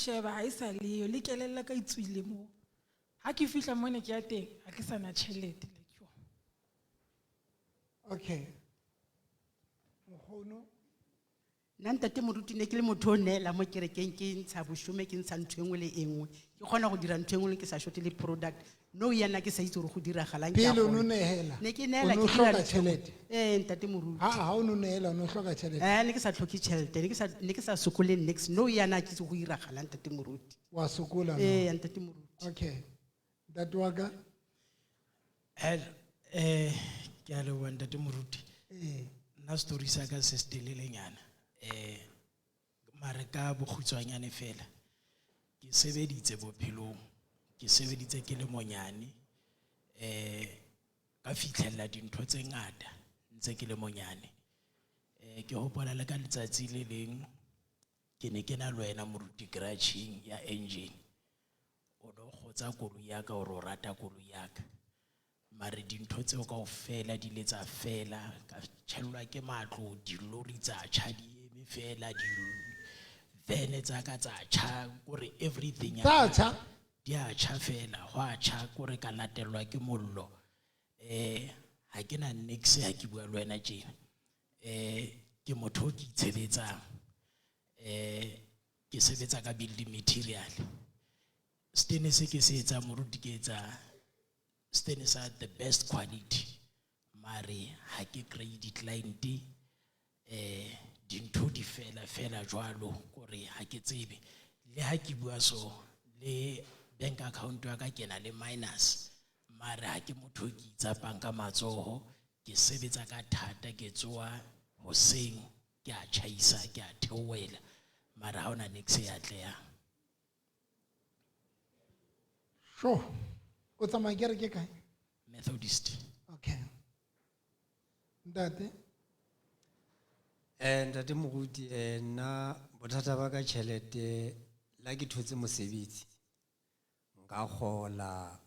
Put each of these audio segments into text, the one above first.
Sheba ha e sa leyo le kelello ka e tswile moo. Ha ke fihla mo ne ke ya teng ha ke sa na tjhelete like yo. Okay. Nkgono. Nna ntate moruti ne ke le motho o neela mo kerekeng ke ntsha boshome ke ntsha ntho e nngwe le e nngwe ke kgona go dira ntho e nngwe le ke sa shote le product no yana ke sa itse gore go diragalang ke a Pele o no gola. nehela. Ne ke O neela no ke dira hloka ntho e nngwe. tjhelete. Ee ntate moruti. Ha ha o no nehela o no hloka tjhelete. Eh ne ke sa tlhoke tjhelete ne ke sa sokole niks no yana ke itse go iragalang ntate moruti. Wa sokola no. Ee ntate moruti. Okay. Ntate wa ka. Hel, ke a leboha ntate moruti. Ee. Nna story sa ka se se telelenyana. Mare ka bokgutshwanyane fela. Ke sebeditse bophelong. Ke sebeditse ke le monyane. Ka fitlhella dintho tse ngata ntse ke le monyane. Ke hopola le ka letsatsi le leng ke ne ke na le wena moruti garage-ing ya engine. O no kgotsa koloi ya ka hore o rata koloi ya ka. Mare dintho tseo kaofela di ile tsa fela, ka tjhellwa ke matlo, dilori tsa tjha di eme fela, di-van tsa ka tsa tjha, kore everything ya Tsa ka tjha? di a tjha fela, hwa tjha, kore ka latelwa ke mollo. Ha ke na niks ha ke bua le wena tjena. Ke motho o ke itshebetsang. Ke sebetsa ka building material. Stene se ke se etsang moruti ke etsa stene sa the best quality. Mare ha ke kry di-client, dintho di fela fela jwalo kore ha ke tsebe. Le ha ke bua so, le bank account ya ka ke na le minus. Mare ha ke motho ke itsapang ka matsoho, ke sebetsa ka thata, ke tsoha hoseng, ke a tjhaisa, ke a theohela. Mare ha hona niks e atlehang. Sure. O tsamaya kereke kae? Methodist. Okay. Ntate? Ntate moruti, nna bothata ba ka tjhelete la ke thotse mosebetsi. Nka kgola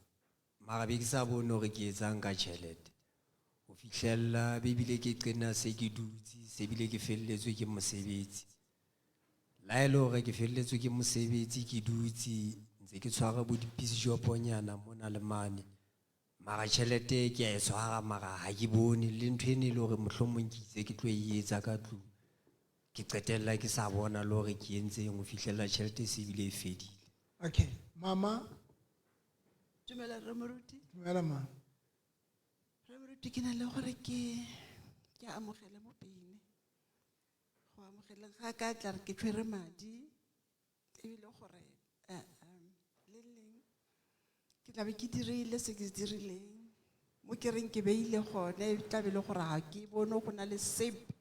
mara be ke sa bone hore ke etsang ka tjhelete. Ho fihlella be bile ke qena se ke dutse, se bile ke felletswe ke mosebetsi. La e le hore ke felletswe ke mosebetsi ke dutse ntse ke tshwara bo di-piece job-nyana mona le mane. Mara tjhelete ke a e tshwara mara ha ke bone le ntho ene e le hore mohlomong ke itse ke tlo e etsa ka tlung. Ke qetella ke sa bona le hore ke entseng ho fihlella tjhelete e se bile e fedile. Okay, mama. Dumela rre moruti. Dumela ma. Rre moruti ke na le hore ke amogele mo pele. Go amogeleng ga ka tla re ke tshwere madi ebile gore, le leng ke tla be ke dirile se ke se dirileng. Mo ke reng ke beile gone, e tla be le gore ga ke bone go na le sepe.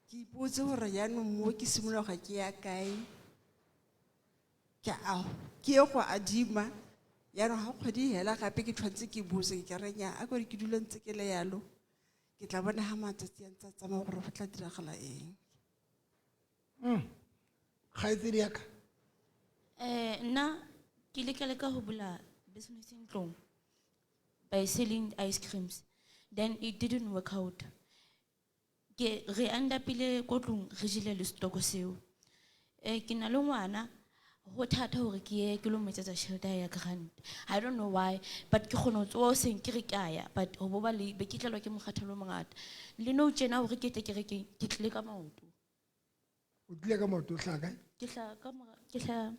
Ke ipotse gore jaanong mo ke simologa ke ya kae. Ke a, ke ye go adima. Jaanong ga kgwedi e hela gape ke tshwanetse ke buse, ke re nnyaa, a kore ke dule ntse ke le yalo. Ke tla bona ha matsatsi a ntse a tsamaya gore go tla diragala eng. Kgaitsedi ya ka? Nna ke ile ka leka ho bula business ntlong by selling ice creams. Then it didn't work out. Ke re end-upile ko tlung re jele le stoko seo. Ke na le ngwana, ho thata hore ke ye ke lo mo etsetsa tjhelete ya grant. I don't know why, but ke kgona ho tsoha hoseng ke re ke a ya, but ho bo ba le, be ke tlelwa ke mokgathalo o mongata. Le nou tjena hore ke tle ke reke, ke tlile ka maoto. O tlile ka maoto o hlaha kae? Ke hlaha ka mora, ke hlaha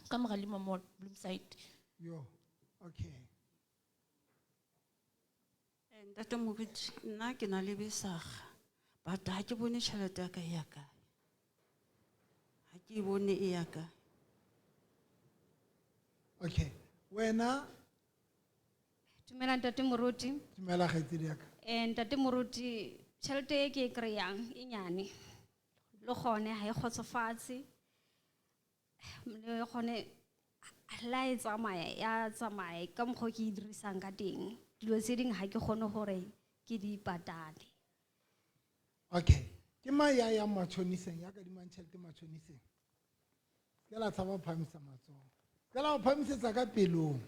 ka mora Lima Mall, Bloomside. Yo, okay. Ntate Moruti, nna ke na le besaga, but ha ke bone tjhelete ya ka e ya kae. Ha ke e bone e ya kae. Okay, wena? Dumela Ntate Moruti. Dumela kgaitsedi ya ka. Ntate Moruti, tjhelete e ke e kry-ang e nyane. Le gone ha e kgotsofatse. Le gone la e tsamaya, ya tsamaya ka mokgwa o ke e dirisang ka teng. Dilo tse dingwe ha ke kgone gore ke di patale. Okay. Ke mang ya yang matjhoniseng, ya kadimang tjhelete matjhoniseng? Se ka la tshaba ho phahamisa matsoho. Se ka la ho phahamisetsa ka pelong.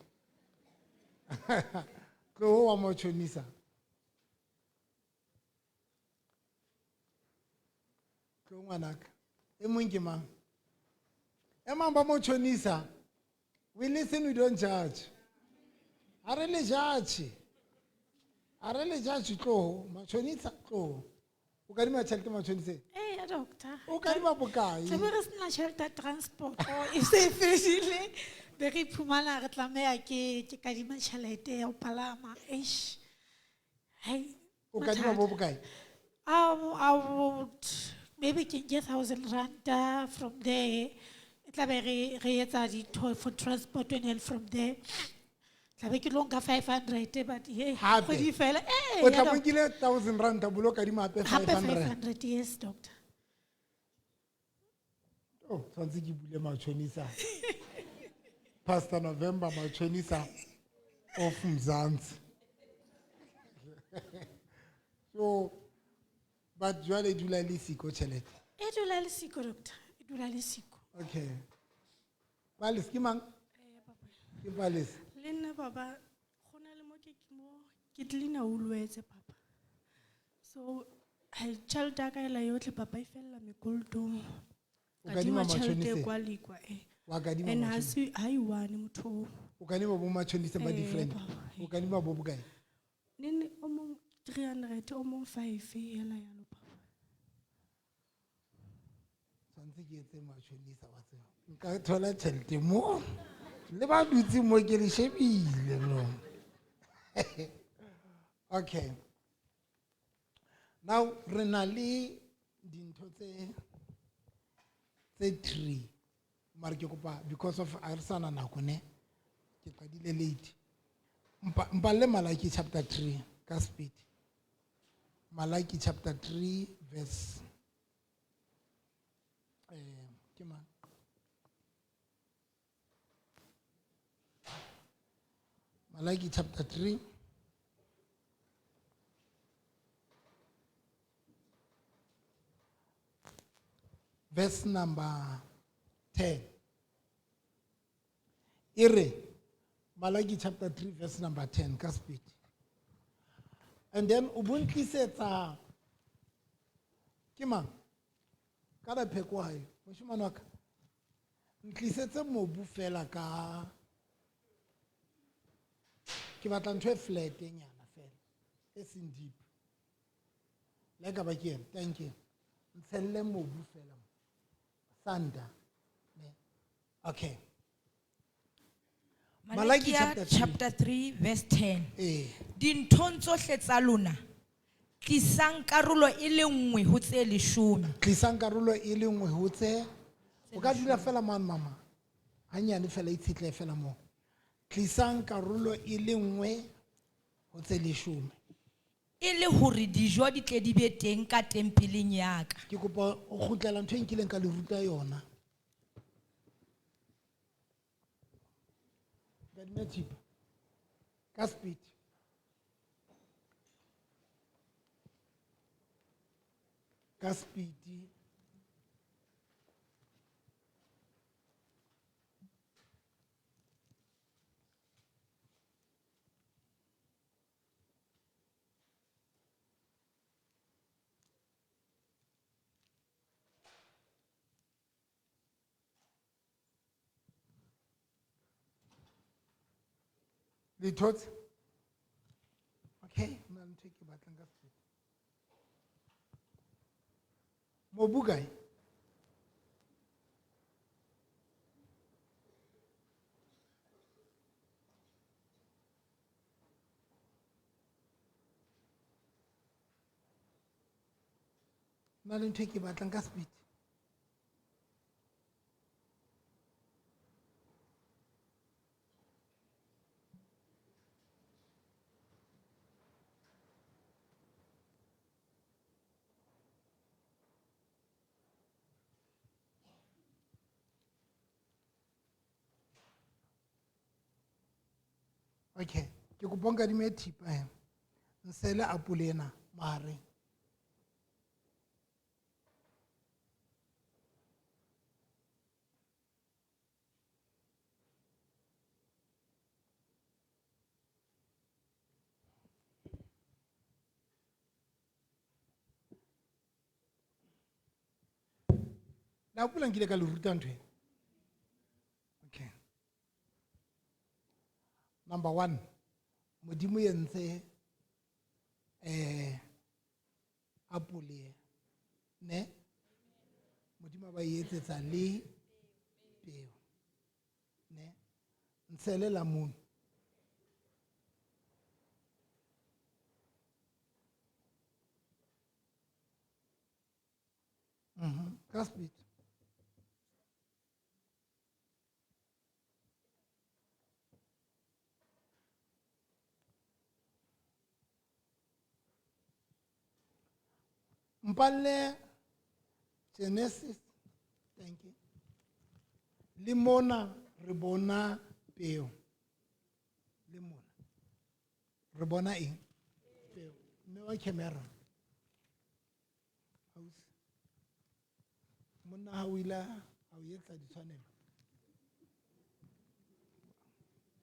Tloho wa matjhonisa. Tloho ngwanaka. E mong ke mang? Emang ba motjhonisa. We listen, we don't judge. Ha re le judge. Ha re le judge tloho, matjhonisa tloho. O kadima tjhelete matjhoniseng? Ee, ya doctor. O kadima bokae? Tlabe re sena tjhelete ya transport e se e fedile. Be re iphumana re tlameha ke kadima tjhelete ya ho palama. Eish. Hai. O kadima bo bokae? I would maybe ke nke 1,000 rand from there. E tla be re etsa dintho for transport and help from there. Tla be ke lo nka 500 but hey, Hape. kgwedi fela. O Ya tla doctor. bo nkile 1,000 rand a bolo kadima hape Hape 500. 500, yes, doctor. Oh, tshwanetse ke bule matjhonisa. Pastor November matjhonisa of Mzansi. So, but jwale e dula e le siko tjhelete. E dula e le siko, doctor. E dula e le siko. Okay. Palace ke mang? Ke Palace. Le nna baba, go na le mo ke mo ke cleaner Woolworths papa. So, hai tjhelete ya ka ela yotlhe papa e fella mekolotong. O kadima Kadima tjhelete matjhonisa? kwa le kwa, eh. Wa kadima And ha matjhonisa? se, ha e one motho oo. O kadima bo matjhonisa ba Eh, different? baba, O kadima bo bokae? Ne ne o mong 300, o mong 5 hela yalo papa. Tshwanetse ke etse matjhonisa wa tseba. Nka thola tjhelete mo. Le ba dutse mo ke le shebile no. Okay. Now re na le dintho tse 3. Mara ke kopa because of ha re sana nako ne. Ke qadile late. Mpalle Malaki chapter 3 ka speed. Malaki chapter 3 verse ke mang? Malaki chapter 3. Verse number 10. Ere, Malaki chapter 3, verse number 10, ka speed. And then o bontlisetsa ke mang? Ka la pheko hae, moshemane wa ka. Ntlisetse mobu fela ka ke batla ntho e flat e nyana fela, e seng deep. Le ka ba ke ena, thank you. Ntshelle mobu fela mo. Sanda. Ne. Okay. Malaki Malakia chapter 3. chapter 3 verse 10. Eh. Dinthong tsohle tsa lona, tlisang karolo e le nngwe ho tse leshome. Tlisang karolo e le nngwe ho tse. O ka dula fela mane mama. Hanyane fela itshetlehe fela moo. Tlisang karolo e le nngwe ho tse leshome. E le hore dijo di tle di be teng ka tempeleng ya ka. Ke kopa o kgutlela ntho e nkileng ka le ruta yona. Kadima thipa. Ka speed. Ka speed. Le thotse? Okay, nna le ntho e ke batlang ka speed. Mobu kae? Nna le ntho e ke batlang ka speed. Okay, ke kopa o nkadime thipa he. Nsele apole ena mahareng. La hopola nkile ka le ruta ntho ena? Number 1, Modimo entse apole ne? Modimo ba e etsetsa le peo ne? Ntshele lamune. Ka speed. Mpalle Genesis, thank you. Le mona re bona peo. Le mona re bona eng? Peo. Mme wa camera. Ausi. Monna ha o ile a o etsa ditshwanelo.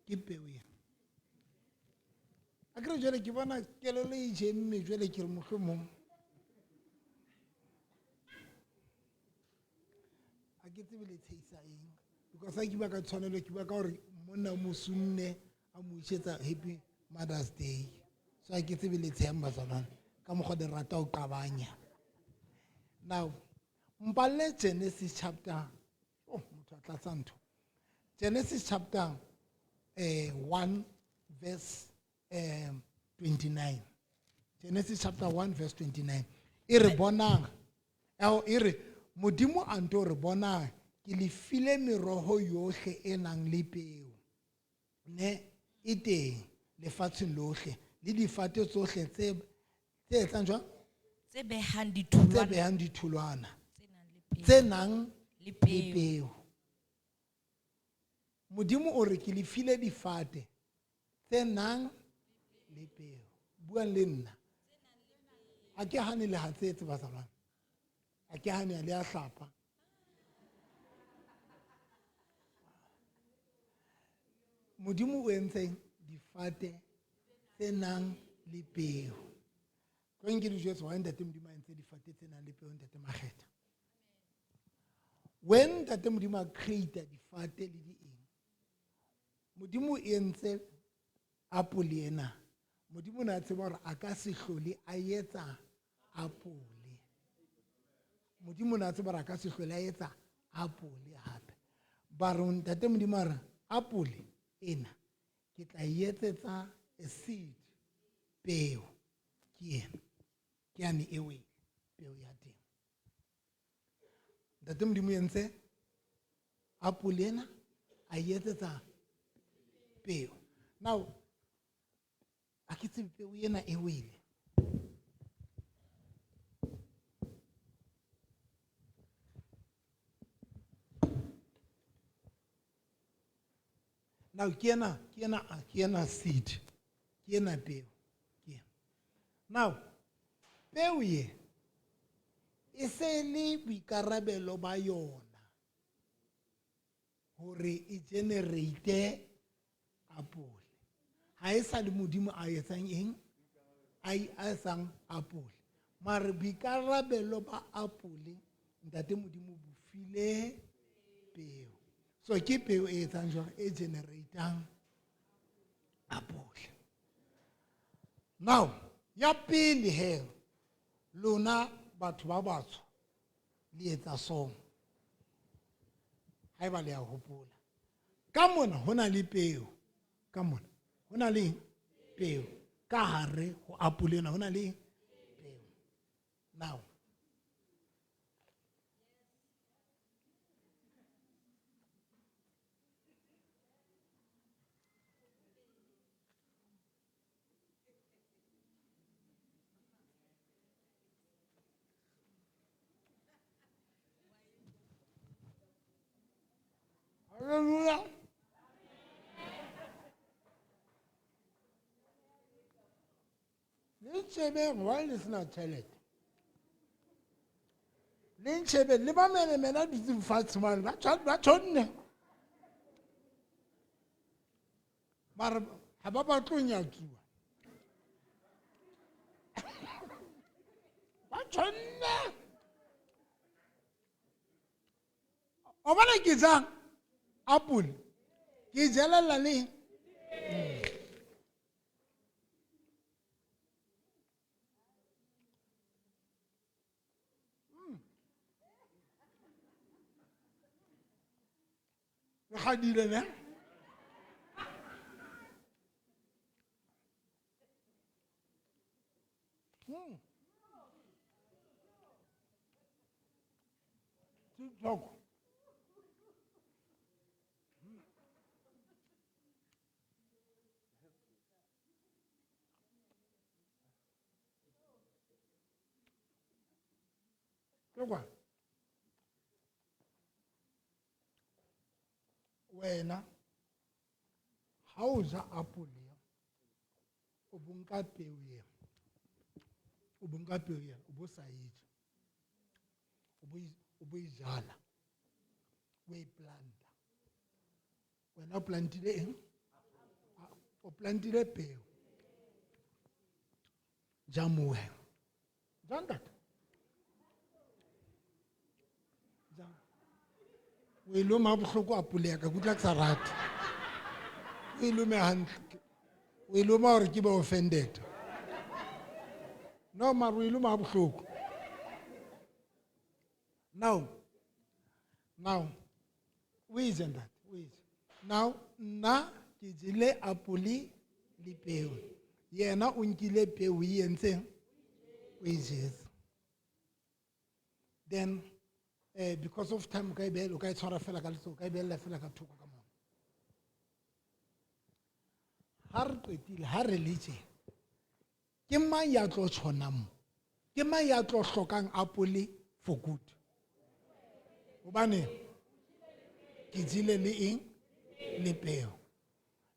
Ke peo ena. Akere jwale ke bona kelello e jemme jwale ke re mohlomong. Ha ke tsebe le tshehisa eng. Because ha ke bua ka tshwanelo, ke bua ka hore monna o mo sunne, a mo isetsa Happy Mother's Day. So ha ke tsebe le tshehang bazalwane, ka mokgwa le rata ho qabanya. Now, mpalle Genesis chapter, oh, motho a tlatsa ntho. Genesis chapter 1 verse 29. Genesis chapter 1 verse 29. E re bonang, ao, e re Modimo a nto re bonang, ke le file meroho yohle e nang le peo. Ne e teng lefatsheng lohle le difate tsohle tse etsang jwang? Tse behang Tse ditholwana. behang ditholwana. Tse nang le Tse nang peo. Le le peo. peo. Modimo o re ke le file difate tse nang le peo. Buang le nna. Ha ke hane le hatsetse bazalwane. Ha ke hane le a hlapa. Modimo o entseng difate tse nang le peo. Tlo nke di jwetse wa ntate Modimo a entse difate tse nang le peo, ntate Makgetha. When ntate Modimo a create difate le di eng, Modimo o entse apole ena. Modimo o ne a tseba hore a ka se hlole a etsa apole. Modimo o ne a tseba hore a ka se hlole a etsa apole hape. Ba re ntate Modimo a re apole ena ke tla e etsetsa a seed, peo. Ke ena. Ke yane e wele, peo ya teng. Ntate Modimo o entse apole ena a e etsetsa peo. Now, ha ke tsebe peo ena e wele. Now, ke ena seed, ke ena peo, ke ena. Now, peo ye e se le boikarabelo ba yona hore e generate apole. Ha e sa le Modimo a etsang eng? A etsang apole. Mare boikarabelo ba apole, ntate Modimo bo file peo. So ke peo e etsang jwang? E generatang apole. Now, ya pele he, lona batho ba batsho le etsa so. Haeba le a hopola. Ka mona ho na le peo. Ka mona ho na le peo. Ka hare ho apole ena ho na le peo. Now, Hallelujah. Le ntshebeng why le sena tjhelete? Le ntshebeng le ba melemela dutseng fatshe mane, ba tshonne. Mara ha ba batle ho nyatsuwa. Ba tshonne. O bona ke jang? Apole. Ke jelella le eng? Le kgadile ne? TikTok. Ke kwa. Wena ha o ja apole o bo nka peo ena, o bo nka peo ena, o bo sa e je, o bo e jala, o e planta. Wena o plantile eng? O plantile peo. Ja mohe. Ja ntate. Ja. O e loma bohloko apole ya ka, ke utlwa ke sa rate. O e lome hantle. O e loma hore ke be offended. No, mara o e loma ha bohloko. Now, o e je ntate, o e je. Now, nna ke jele apole le peo. Yena o nkile peo e entseng, o e jetse. Then, because of time, o ka e behela, o ka e tshwara fela ka letsoho, o ka e behella fela ka thoko ka mona. Ha re qetile, ha re le tje, ke mang ya tlo tjhonang mo? Ke mang ya tlo hlokang apole for good? Hobane ke jele le eng? Le peo.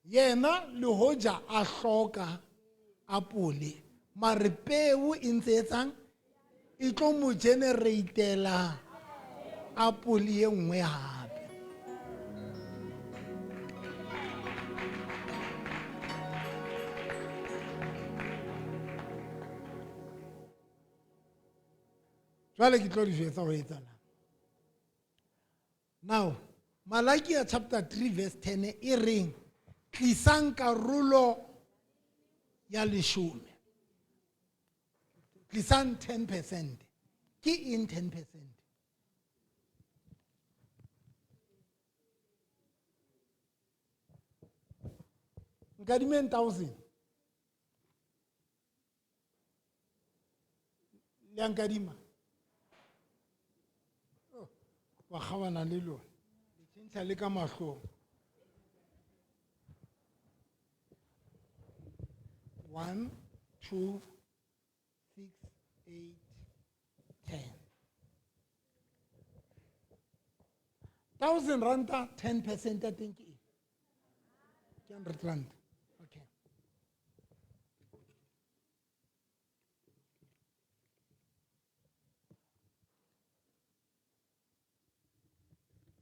Yena le hoja a hloka apole, mare peo e ntse etsang? E tlo mo generatela apole e nngwe hape. Jwale ke tlo le jwetsa ho etsahalang. Now, Malachi chapter 3 verse 10 e reng, tlisang karolo ya leshome. Tlisang 10%. Ke eng 10%? Nkadimeng 1,000. Le a nkadima? Oh, wa kgaohana le lona. Le tjhentjha le ka mahlong. 1, 2, 6, 8, 10. 1,000 ranta, 10% ya teng ke eng? Ke 100 rand. Okay.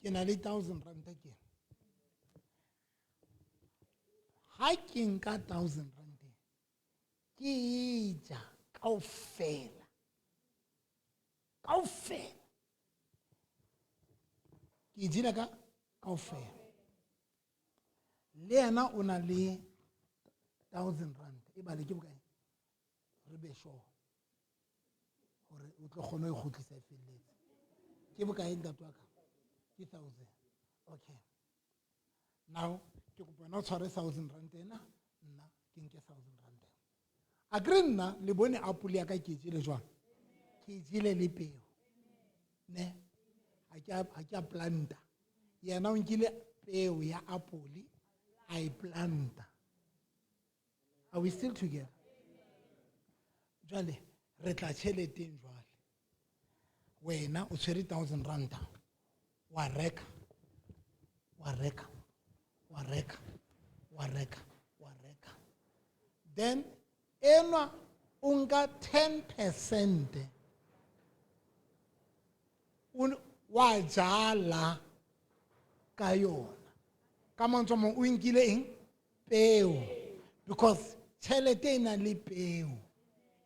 Ke na le 1,000 ranta ke. Ha ke nka 1,000 rand, ke e ja kaofela. Kaofela. Ke e jele ka kaofela. Le yena o na le 1,000 rand. E bale ke bokae? Re be sure hore o tlo kgona ho e kgutlisa e felletse. Ke bokae ntate wa ka? Ke 1,000. Okay. Now, ke kopa wena o tshware 1,000 rand ena, nna ke nke 1,000 rand ena. Akere nna le bone apole ya ka ke e jele jwang? Ke e jele le peo. Ne? Ha ke a planta. Yena o nkile peo ya apole a e planta. Are we still together? Jwale re tla tjheleteng jwale. Wena o tshwere 1,000 rand. Wa reka. Wa reka. Wa reka. Wa reka. Wa reka. Then enwa o nka 10%. Wa jala ka yona. Ka mantswe a mang o nkile eng? Peo. Because tjhelete e na le peo.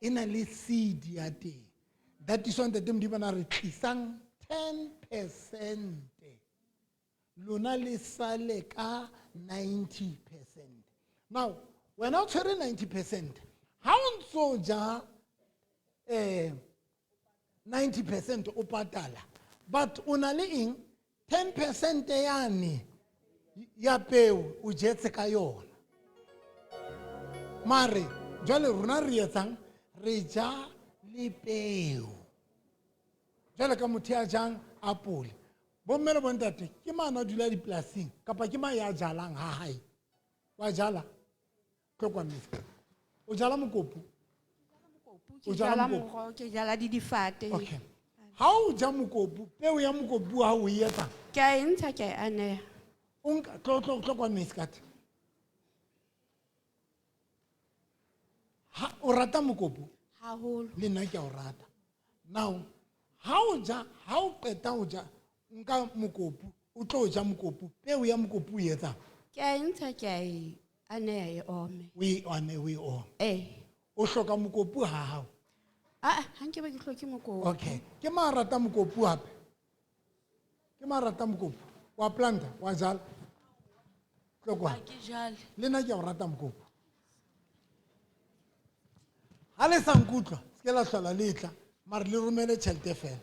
E na le seed ya teng. That is why Ntate Modimo a re tlisang 10%. Lona le sale ka 90%. Now, wena o tshwere 90%. Ha o ntso ja, 90% o patala. But o na le eng? 10% yane Ya peo o jetse ka yona. Mare jwale rona re etsang, re ja le peo. Jwale ka motho ya jang apole. Bomme le bontate, ke mang a dula dipolasing kapa ke mang ya jalang ha hae? Wa jala? Tlo kwa mme. O jala mokopu? Ke O jala jala mokopu? moroho, ke jala di difate. Okay. Ha o ja mokopu, peo ya mokopu ha o e etsa? Ke a e ntsha, ke a e aneha. O nka, tlo, tlo, tlo kwa mme sekate. Ha o rata mokopu? Haholo. Le nna ke a o rata. Now, ha o ja, ha o qeta ho ja, nka mokopu, o tlo ja mokopu, peo ya mokopu o e etsang? Ke a e ntsha, ke a e aneha e ome. O e ane, o e ome. Eh. O hloka mokopu ha hao? Ah, ha nke be ke hloke mokopu. Okay. Ke mang a rata mokopu hape? Ke mang a rata mokopu? Wa planta, wa jala? Tlo kwa. Ha ke jale. Le nna ke a o rata mokopu. Ha le sa nkutlwa, se ke la hlola le tla, mare le romele tjhelete fela.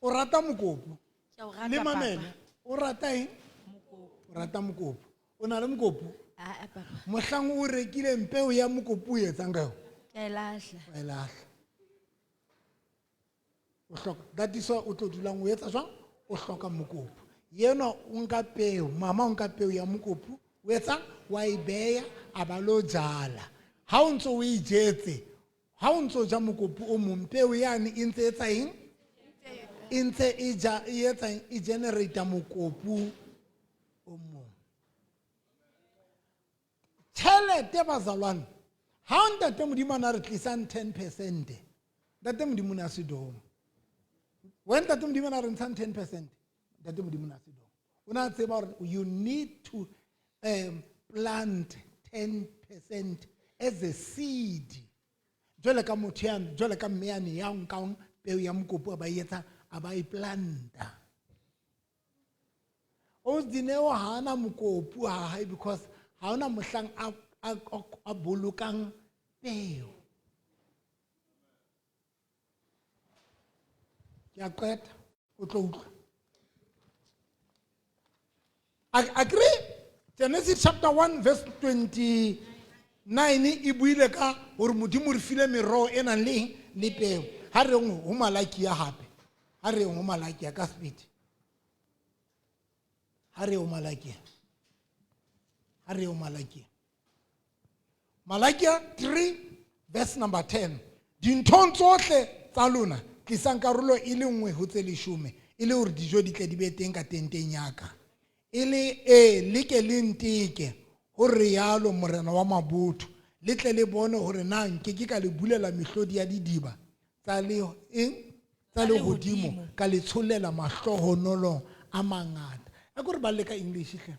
O rata mokopu? Ke a o rata, Le mamele, papa. o rata eng? Mokopu. O rata mokopu. O na le mokopu? Ah, ah, papa. Mohlang o rekileng peo ya mokopu o etsang ka yona? Ke a e lahla. Wa e lahla. O hloka, that is why o tlo dulang o etsa jwang? O hloka mokopu. Yenwa o nka peo, mama o nka peo ya mokopu, o etsang? Wa e beya, a ba lo jala. Ha o ntso o e jetse, ha o ntso ja mokopu o mong, peo yane e ntse e etsa eng? E ntse e ja, e etsa eng? E generate mokopu o mong. Tjhelete bazalwane, ha ntate Modimo a na re tlisang 10%, ntate Modimo o ne a se doma. When ntate Modimo a na re ntshang 10%, ntate Modimo o ne a se doma. O ne a tseba hore you need to plant 10% as a seed. Jwale ka motho yane, jwale ka mme yane ya nkang peo ya mokopu a ba e etsa, a ba e planta. O Dineo ha ana mokopu ha hae because ha ona mohlang a bolokang peo. Ke a qeta, o tlo utlwa. Agree? Genesis chapter 1 verse 29 e buile ka hore Modimo re file meroho e nang le eng? Le peo. Ha re reng ho Malakia hape. Ha re reng ho Malakia ka speed. Ha re ho Malakia. Ha re ho Malakia. Malakia 3 verse number 10. Dinthong tsohle tsa lona tlisang karolo e le nngwe ho tse leshome, e le hore dijo di tle di be teng ka tenteng ya ka. E le e le ke le nteke, ho rialo Morena wa mabotho, le tle le bone hore na nke ke ka le bulela mehlodi ya didiba tsa le eng? Tsa lehodimo, ka le tshollela mahlohonolo a mangata. A ko re balle ka English hle.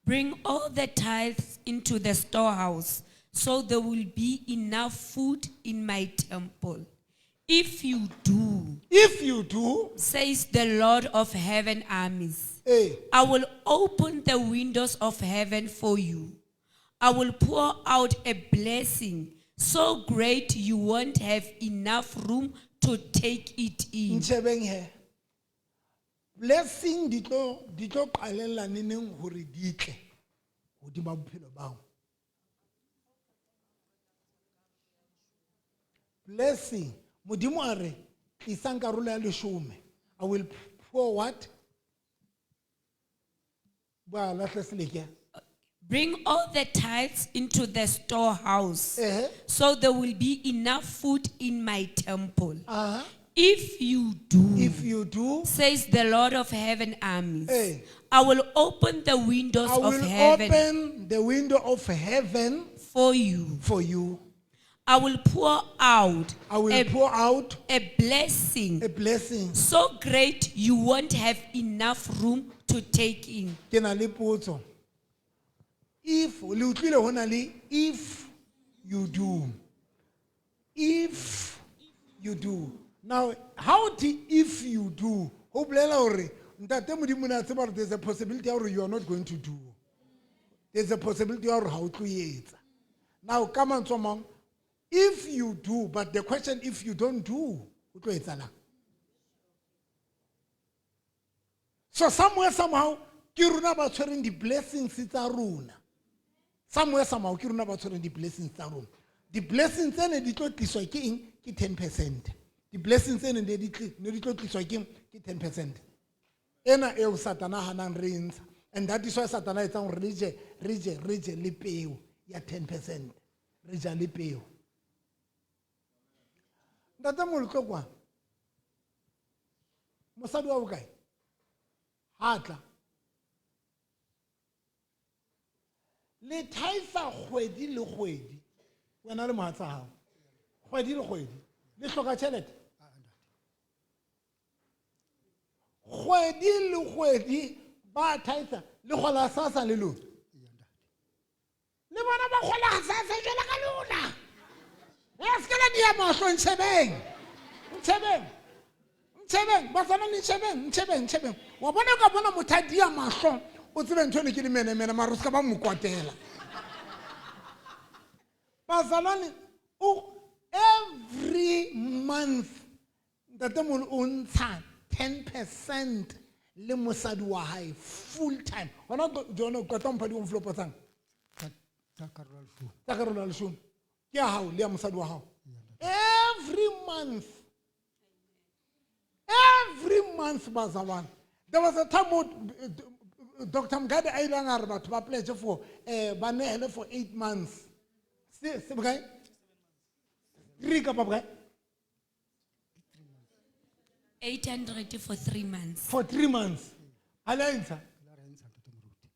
Bring all the tithes into the storehouse, so there will be enough food in my temple. If you do, if you do, says the Lord of heaven armies, I will open the windows of heaven for you. I will pour out a blessing so great you won't have enough room to take it in. Ntshebeng he. Blessing di tlo qalella neneng hore di tle hodima bophelo ba hao. Blessing. Modimo a re, tlisang karolo ya leshome. I will pour what? Ba lahle seleke. Bring all the tithes into the storehouse, so there will be enough food in my temple. If you do, if you do, says the Lord of heaven armies, I will open the windows I of will heaven open the window of heaven for you. For you. I will pour out. I will pour out a blessing. A blessing. So great you won't have enough room to take in. Ke na le potso. If le utlwile ho na le if you do. If you do. Now, how to if you do? Ho bolela hore Ntate Modimo na tseba hore there's a possibility hore you are not going to do. There's a possibility hore ha o tlo etsa. Now, ka mantswe a mang, if you do, but the question if you don't do, o tlo etsalang? So somewhere somehow ke rona ba tshwereng di-blessings tsa rona. Somewhere somehow ke rona ba tshwereng di-blessings tsa rona. Di-blessings tsene di tlo tliswa ke eng? Ke 10%. Di-blessings tsene ne di tlo tliswa ke eng? Ke 10%. Ena eo Satana hanang re e ntsha. And that is why Satana etsang hore re je, re je, re je le peo ya 10%. Re ja le peo. Ntate Molotlo kwa. Mosadi wa bokae? Ha tla. Le thaisa kgwedi le kgwedi. Wena le mohatsa hao. Kgwedi le kgwedi. Le hloka tjhelete? Kgwedi le kgwedi ba thaisa le kgola SASSA le lona. Le bona ba kgola SASSA jwalo ka lona. Ya se ke la dia mahlo, ntshebeng. Ntshebeng. Ntshebeng, ba tsana le ntshebeng, ntshebeng, ntshebeng. Wa bona ka bona motho a dia mahlo, o tsebe ntho eno ke le menemene, mara o se ka ba mo kwatela. Bazalwane, o every month ntatemoholo o ntsha 10% le mosadi wa hae full time. Hona jona o qeta ho mpha di-envelope tsang? Tsa karolo ya leshome. Tsa karolo ya leshome. Ke ya hao le ya mosadi wa hao. Every month. Every month, bazalwane. There was a time when Doctor Mgade a ileng a re batho ba pledge for ba nehele for 8 months. Se bokae? 3 kapa bokae? 800 for 3 months. For 3 months. Ha le a e ntsha?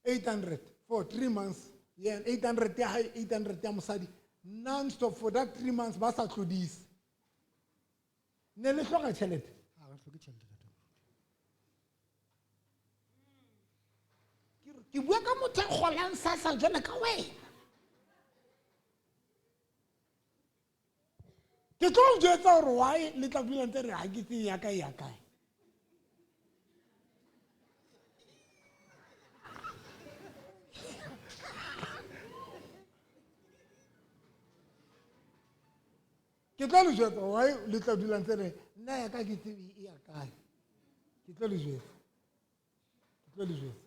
800 for 3 months. Yeah, 800 ya hae, 800 ya mosadi. Non-stop for that 3 months ba sa tlodise. Ne le hloka tjhelete? Ha re hloke tjhelete, ntate Moruti. Ke bua ka motho a kgolang SASSA jwalo ka wena. Ke tlo o jwetsa hore why le tla dula ntse re ha ke tsebe ya kae, ya kae. Ke tlo le jwetsa why le tla dula ntse re nna ya ka ke tsebe e ya kae. Ke tlo le jwetsa. Ke tlo le jwetsa.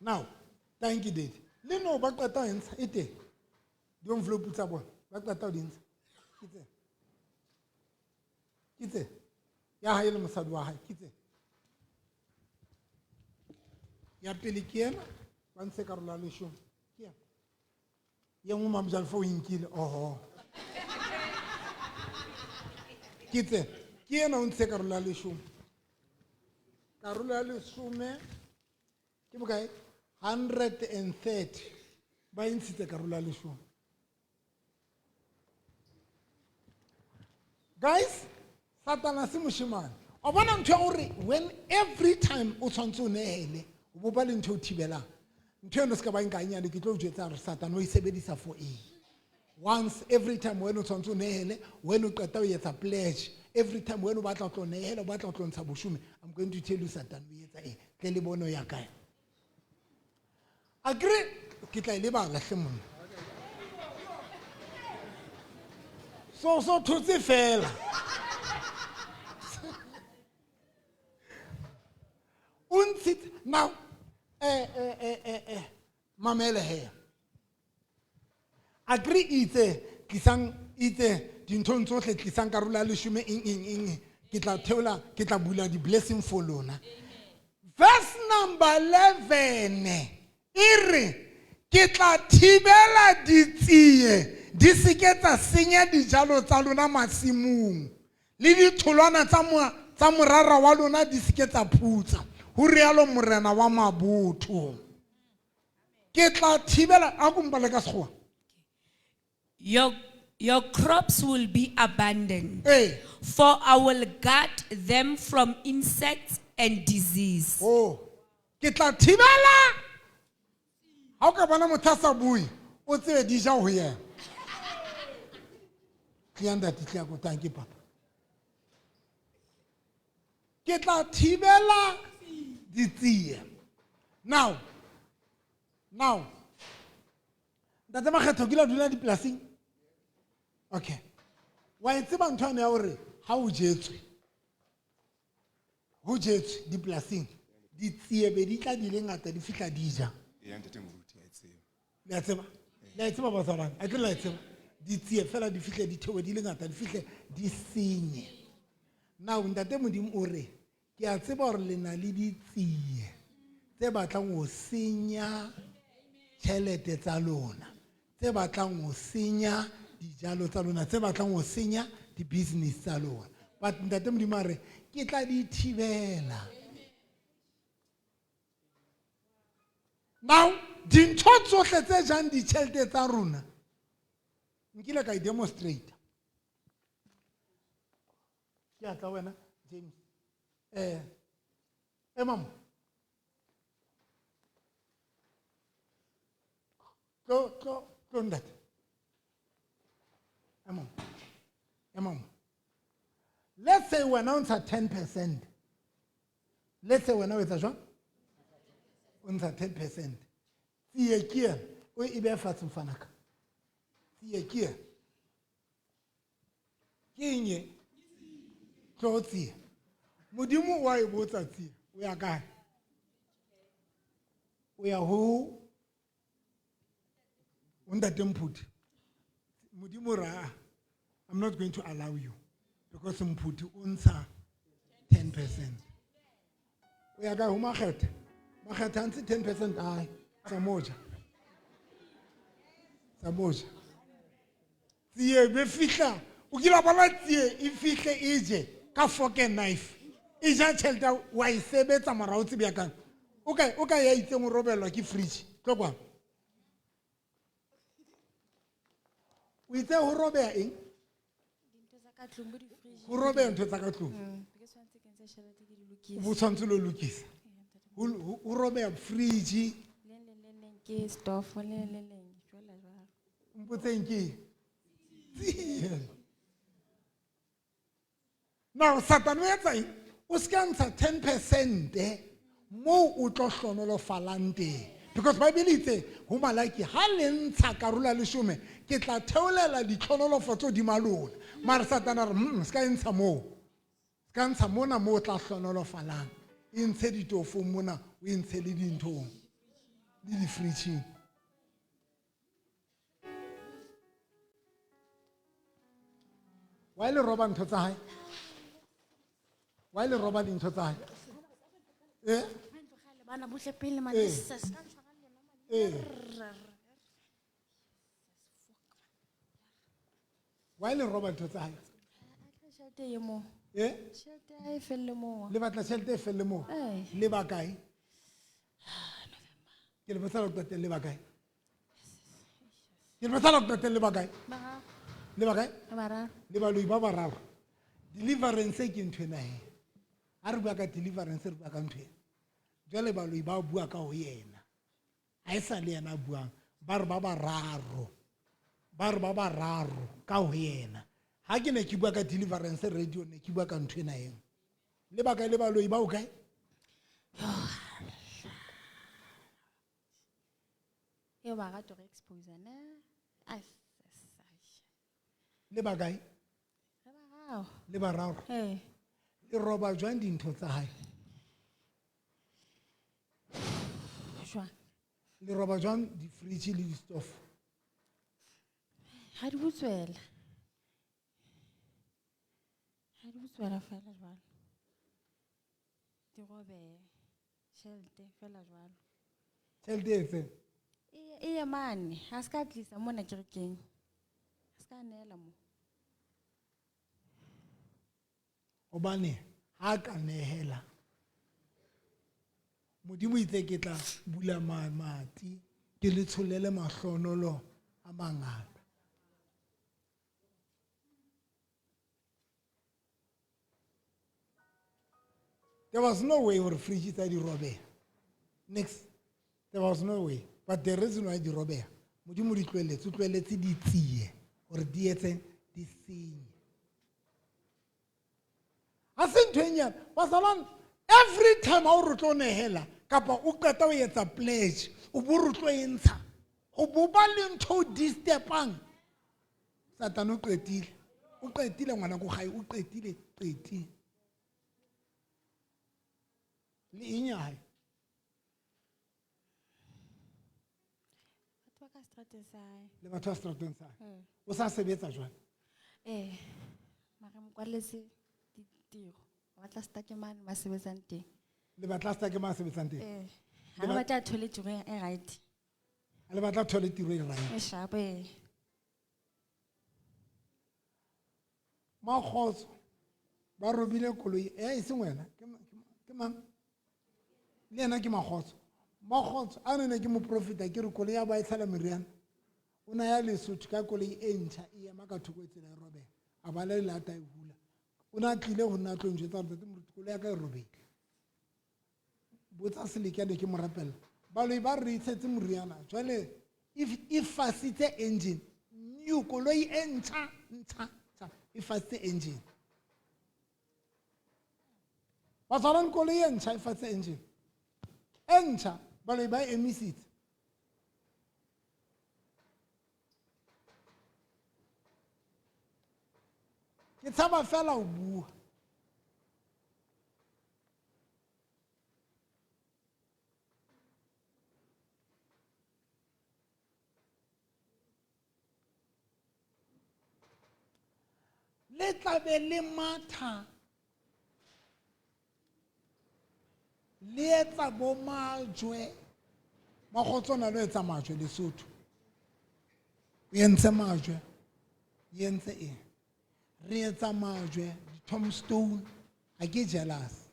Now, thank you, Daddy. Le no ba qeta ho ntsha e teng. Di-envelope tsa bona ba qeta ho di ntsha. Ke tse. Ke tse. Ya hae le mosadi wa hae, ke tse. Ya pele ke ena, ba ntshe karolo ya leshome. Ke ena. Ye nngwe Mamojalefa o e nkile, oho. Ke tse. Ke ena o ntshe karolo ya leshome. Karolo ya leshome ke bokae? 130. Ba e ntshitse karolo ya leshome. Guys, Satana se moshemane. O bona ntho ya hore when every time o tshwantse o nehele, o bo ba le ntho e o thibelang. Ntho eno se ka ba nka nyane, ke tlo o jwetsa hore Satana o e sebedisa for eng. Once every time when o tshwantse o nehele, when o qeta o etsa pledge, every time when o batla ho tlo nehela, o batla ho tlo ntsha boshome, I'm going to tell you Satana o etsa eng. Tle le bone o ya kae. Akere ke tla e lebala hle monna. So thotse fela. O ntshitse now, mamele he. Akere itse tlisang itse dinthong tsohle tlisang karolo ya leshome eng, eng, eng, ke tla theola, ke tla bula di-blessing for lona. Verse number 11 e re ke tla thibela ditsie di se ke tsa senya dijalo tsa lona masimong le ditholwana tsa morara wa lona di se ke tsa phutsa, ho rialo Morena wa mabotho. Ke tla thibela, a ko mpale ka Sekgowa. Your crops will be abundant. Hey. For I will guard them from insects and disease. Oh, ke tla thibela. Ha o ka bona motho a sa bue, o tsebe di ja ho yena. Tliya ntate, tliya ko, thank you, papa. Ke tla thibela ditsie. Now, now, ntate Makgetho, ke la dula dipolasing? Okay. Wa e tseba ntho yane ya hore ha o jetswe, Ho jetswe dipolasing, ditsie be di tla di le ngata di fihla di ja. Eya ntate moruti a e tseba. Le a tseba? Le a e tseba bazalwane? A ke le a e tseba? Ditsie fela di fihle di theohe di le ngata di fihle di senye. Now ntate Modimo o re, ke a tseba hore le na le ditsie tse batlang ho senya tjhelete tsa lona, tse batlang ho senya dijalo tsa lona, tse batlang ho senya di-business tsa lona. But ntate Modimo a re, ke tla di thibela. Now, dintho tsohle tse jang ditjhelete tsa rona, nkile ka e demonstrate. Ke a tla wena, James. Ema mo. Tlo, tlo, tlo ntate. Ema mo. Ema mo. Let's say wena o ntsha 10%. Let's say wena o etsa jwang? O ntsha 10%. Tsie ke ena, o e behe fatshe mfanaka. Tsie ke ena. Ke eng e? Tlo tsie. Modimo wa e botsa tsie, o ya kae? O ya ho ntate Mphuthi. Modimo ra, I'm not going to allow you because Mphuthi o ntsha 10%. O ya kae ho Makgetha? Makgetha a ntshe 10% ae, tsa moja. Tsa moja. Tsie be fihla, o kile wa bona tsie e fihle e je ka fork and knife. E ja tjhelete wa e sebetsa mara o tsebe ya kang. O ka ya itseng o robellwa ke fridge. Tlo kwano. O itse ho robeha eng? Dintho tsa ka tlung, bo di-fridge. Ho robeha ntho tsa ka tlung. Ke tshwanetse ke ntshe tjhelete ke di lokise. O bo tshwanetse lo lokisa. Ho robeha fridge. Le leng, le leng ke stofo, le leng, le leng, jwalo, jwalo. Mpotseng ke eng? Tsie. Now, Satan o etsa eng? O ska ntsha 10% moo o tlo hlonolofalang teng. Because Bible itse ho Malaki, ha le ntsha karolo ya leshome, ke tla theolela ditlhonolofatso hodima lona. Mara Satan a re, ska e ntsha moo. Ska ntsha mona moo o tla hlonolofalang. E ntshe ditofong mona, o e ntshe le dinthong, le di-fridgeng. Wa le roba ntho tsa hae? Wa le roba dintho tsa hae? Bana bohle pele, man. Se ka ntshwara le yona, man. Wa le roba ntho tsa hae? Tjhelete e moo. Tjhelete ha e felle moo. Le batla tjhelete e felle moo? Le ba kae? Ke le botsa le qetelle le ba kae? Ke le botsa le qetelle le ba kae? Bararo. Le ba kae? Ba bararo. Le baloi ba bararo. Deliverance ke ntho ena he. Ha re bua ka deliverance re bua ka ntho ena. Jwale baloi ba bua ka ho yena. Ha e sa le yena a buang, ba re ba bararo. Ba re ba bararo ka ho yena. Ha ke ne ke bua ka deliverance radio ne ke bua ka ntho ena eo. Le ba kae le baloi ba o kae? Eo ba rata ho re expose ne? Ai, Le ba kae? Re bararo. Le bararo. Ee. Le roba jwang dintho tsa hae? Jwang? Le roba jwang di-fridge le di-stove? Ha di butswela. Ha di butswela fela jwalo. Di robehe. Tjhelete fela jwalo. Tjhelete e feng? E ye mane, ha se ka tlisa mona kerekeng. Ha se ka neela mo. Hobane ha ka nehela, Modimo itse ke tla bula mamati, ke le tsholele mahlonolo a mangata. There was no way hore fridge tsa di robeha. Next, there was no way. But the reason why di robeha, Modimo di tlohelletse, o tlohelletse di tsie hore di etse di senye. Ha se ntho e nyane. Bazalwane, every time ha o re tlo nehela kapa o qeta ho etsa pledge, o bo re tlo e ntsha, ho bo ba le ntho o disturbang. Satane o qetile. O qetile ngwana ko gae, o qetile, qetile. Le eng ya hae? Batho ba ka seterateng sa hae. Le batho ba seterateng sa hae. Ee. O sa sebetsa jwale? Ee. Mara mo kwalletse ditiro. O batla stake mane ma sebetsang teng. Le batla stake ma sebetsang teng? Ee. Le Ha re batla a thole tiro e right. Le batla thole tiro e right. E sharp ee. Makgotso ba robile koloi e seng wena ke mang? Le yena ke Makgotso. Makgotso a ne ke moprofeta ke re koloi ya ba e tshela meriana. O na ya Lesotho ka koloi e ntjha e ema ka thoko e tsela e robeha. A ba le lata e hula. O na tlile ho nna a tlo njwetsa hore ntate moruti koloi ya ka e robehile. Botsa Selekane ke mo rapella. Baloi ba re tshetse moriana. Jwale if e fasitse engine, new koloi e ntjha, ntjha, ntjha, e fasitse engine. Batswalane koloi e ntjha e fasitse engine. E ntjha, baloi ba e emisitse. Ke tshaba fela ho bua. Le tla be le matha le etsa bo majwe. Makgotso ona lo etsa majwe Lesotho. O entse majwe, o entse eng? Re etsa majwe, di-tombstone. Ha ke jealous.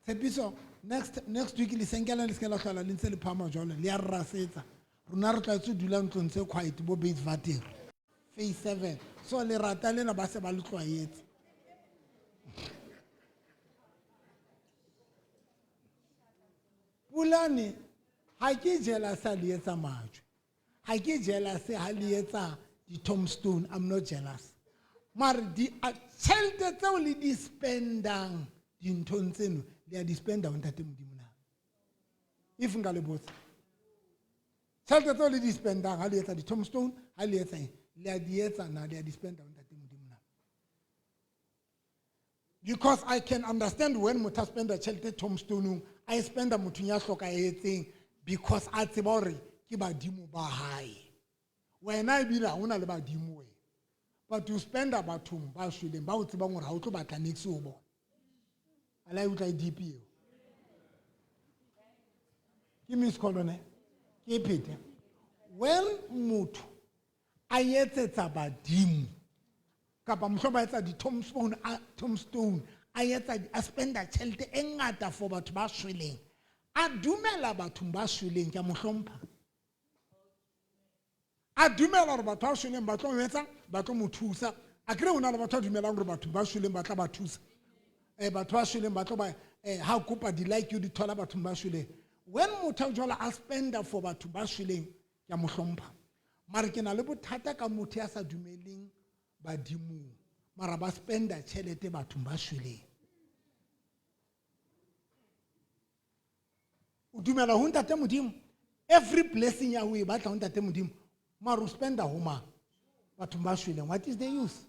Tshepiso, next week le senkela le se ke la hlola le ntse le phama jwalo, le ya re rasetsa. Rona re tlwaetse ho dula ntlong tse quiet bo Bayswater. Phase 7. So lerata lena ba se ba le tlwaetse. Pulane, ha ke jealous ha le etsa majwe. Ha ke jealous ha le etsa di-tombstone, I'm not jealous. Mare tjhelete tseo le di spendang dinthong tseno, le a di spenda ho Ntate Modimo na? If nka le botsa. Tjhelete tseo le di spendang ha le etsa di-tombstone, ha le etsa eng, le a di etsa na, le a di spenda ho Ntate Modimo na? Because I can understand when motho a spenda tjhelete tombstone-ong, a e spenda mothong ya hlokahetseng because a tseba hore ke badimo ba hae. Wena ebile ha hona le badimo wena. But you spenda bathong ba shweleng ba o tsebang hore ha o tlo batla niks ho bona. A la e utlwa e deep eo. Ke Miss Colonel, ke e phete. When motho a etsetsa badimo kapa mohlomong ba etsa di-tombstone, a, tombstone, a etsa, a spenda tjhelete e ngata for batho ba shweleng, a dumela bathong ba shweleng, ke a mo hlompha. A dumela hore batho ba shweleng ba tlo etsa, ba tlo mo thusa. A kere hona le batho ba dumelang hore batho ba shweleng ba tla ba thusa. Batho ba shweleng ba tlo ba, ha kopa di-like o di thola bathong ba shweleng. When motho a jwalo a spenda for batho ba shweleng, ke a mo hlompha. Mara ke na le bothata ka motho ya sa dumeleng badimong, mara ba spenda tjhelete bathong ba shweleng. O dumela ho Ntate Modimo, every blessing ya ho e batla ho Ntate Modimo, mara o spenda ho mang? Bathong ba shweleng. What is the use?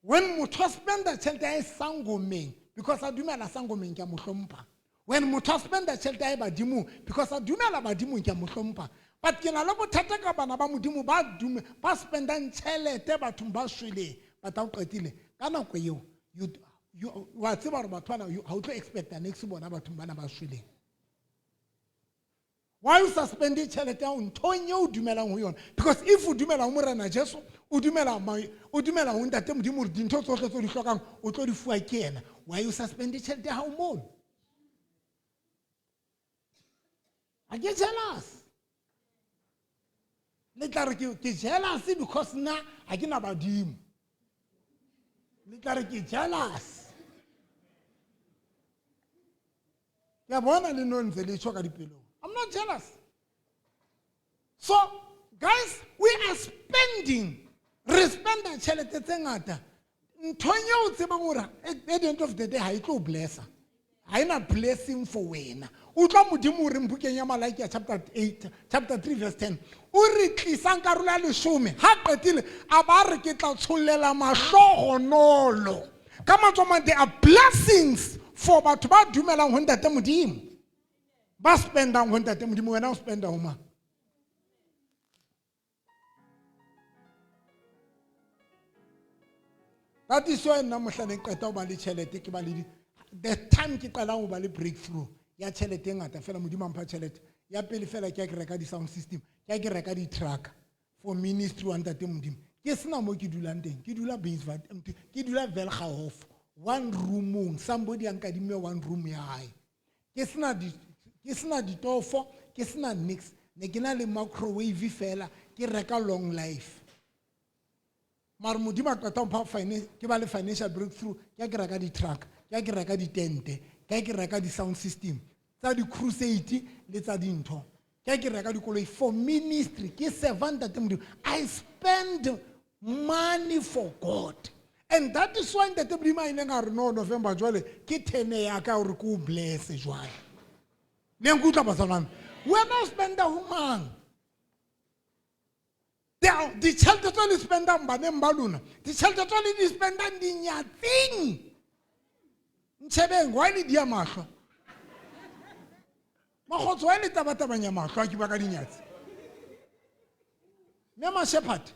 When motho a spenda tjhelete ya hae sangomeng, because a dumela sangomeng, ke a mo hlompha. When motho a spenda tjhelete ya hae badimong, because a dumela badimong, ke a mo hlompha. But ke na le bothata ka bana ba Modimo ba dume, ba spendang tjhelete bathong ba shweleng. But ha o qetile, ka nako eo, wa tseba hore batho bana, ha o tlo expecta niks bona bathong bana ba shweleng. Why you suspend tjhelete ya hao nthong eo o dumelang ho yona? Because if o dumela ho Morena Jesu, o dumela o dumela ho Ntate Modimo hore dintho tsohle tseo di hlokang o tlo di fuwa ke yena. Why you suspend tjhelete ya hao mono? Ha ke jealous. Le tla re ke jealous because nna ha ke na badimo. Le tla re ke jealous. Ke a bona le no ntse le tjho ka dipelong. I'm not jealous. So, guys, we are spending. Re spenda tjhelete tse ngata. Nthong eo o tsebang hore at the end of the day ha e tlo o blessa. Ha ena blessing for wena. Utlwa Modimo o reng bukeng ya Malakia chapter 8, chapter 3 verse 10. O re tlisang karolo ya leshome. Ha qetile, a ba re ke tla tshollela mahlohonolo. Ka mantswe a mang, there are blessings for batho ba dumelang ho Ntate Modimo. Ba spendang ho Ntate Modimo, wena o spenda ho mang? That is why nna mohla ne ke qeta ho ba le tjhelete, ke ba le the time ke qalang ho ba le breakthrough ya tjhelete e ngata fela, Modimo a mpha tjhelete ya pele fela, ke ya ke reka di-sound system, ke ya ke reka di-truck for ministry wa Ntate Modimo. Ke sena mo ke dulang teng, ke dula Basvat, ke dula Welgehof, one roomong, somebody a nkadimme one room ya hae. Ke sena di, ke sena ditofo, ke sena nix, ne ke na le microwave fela, ke reka long life. Mara Modimo a qeta ho mpha ke ba le financial breakthrough, ke ya ke reka di-truck, ke ya ke reka ditente, ke ya ke reka di-sound system tsa di-crusade le tsa dintho, ke ya ke reka dikoloi for ministry, ke serve Ntate Modimo. I spend money for God. And that is why Ntate Modimo a ileng a re, no, November jwale ke tene ya ka hore ke o bless jwale. Le nkutlwa bazalwane? Wena o spenda ho mang? Ditjhelete tse le spendang baneng ba lona, ditjhelete tse le di spendang dinyatsing. Ntshebeng, why le dia mahlo? Makgotso, why le tabatabanya mahlo a ke bua ka dinyatsi? Mme Ma-Shepherd,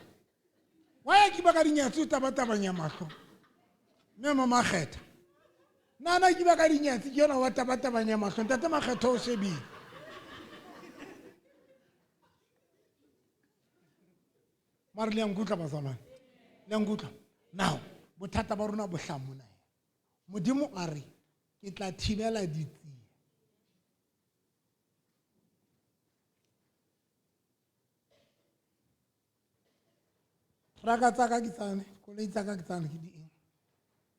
why a ke bua ka dinyatsi o tabatabanya mahlo? Mme Mamakgetha, nana ke bua ka dinyatsi ke yona wa tabatabanya mahlo, Ntate Makgetha o shebile. Mare le a nkutlwa bazalwane, le a nkutlwa? Now, bothata ba rona bo hlaha mona. Modimo a re, ke tla thibela ditsie. Trucka tsa ka ke tsane, koloi tsa ka ke tsane, ke di eng?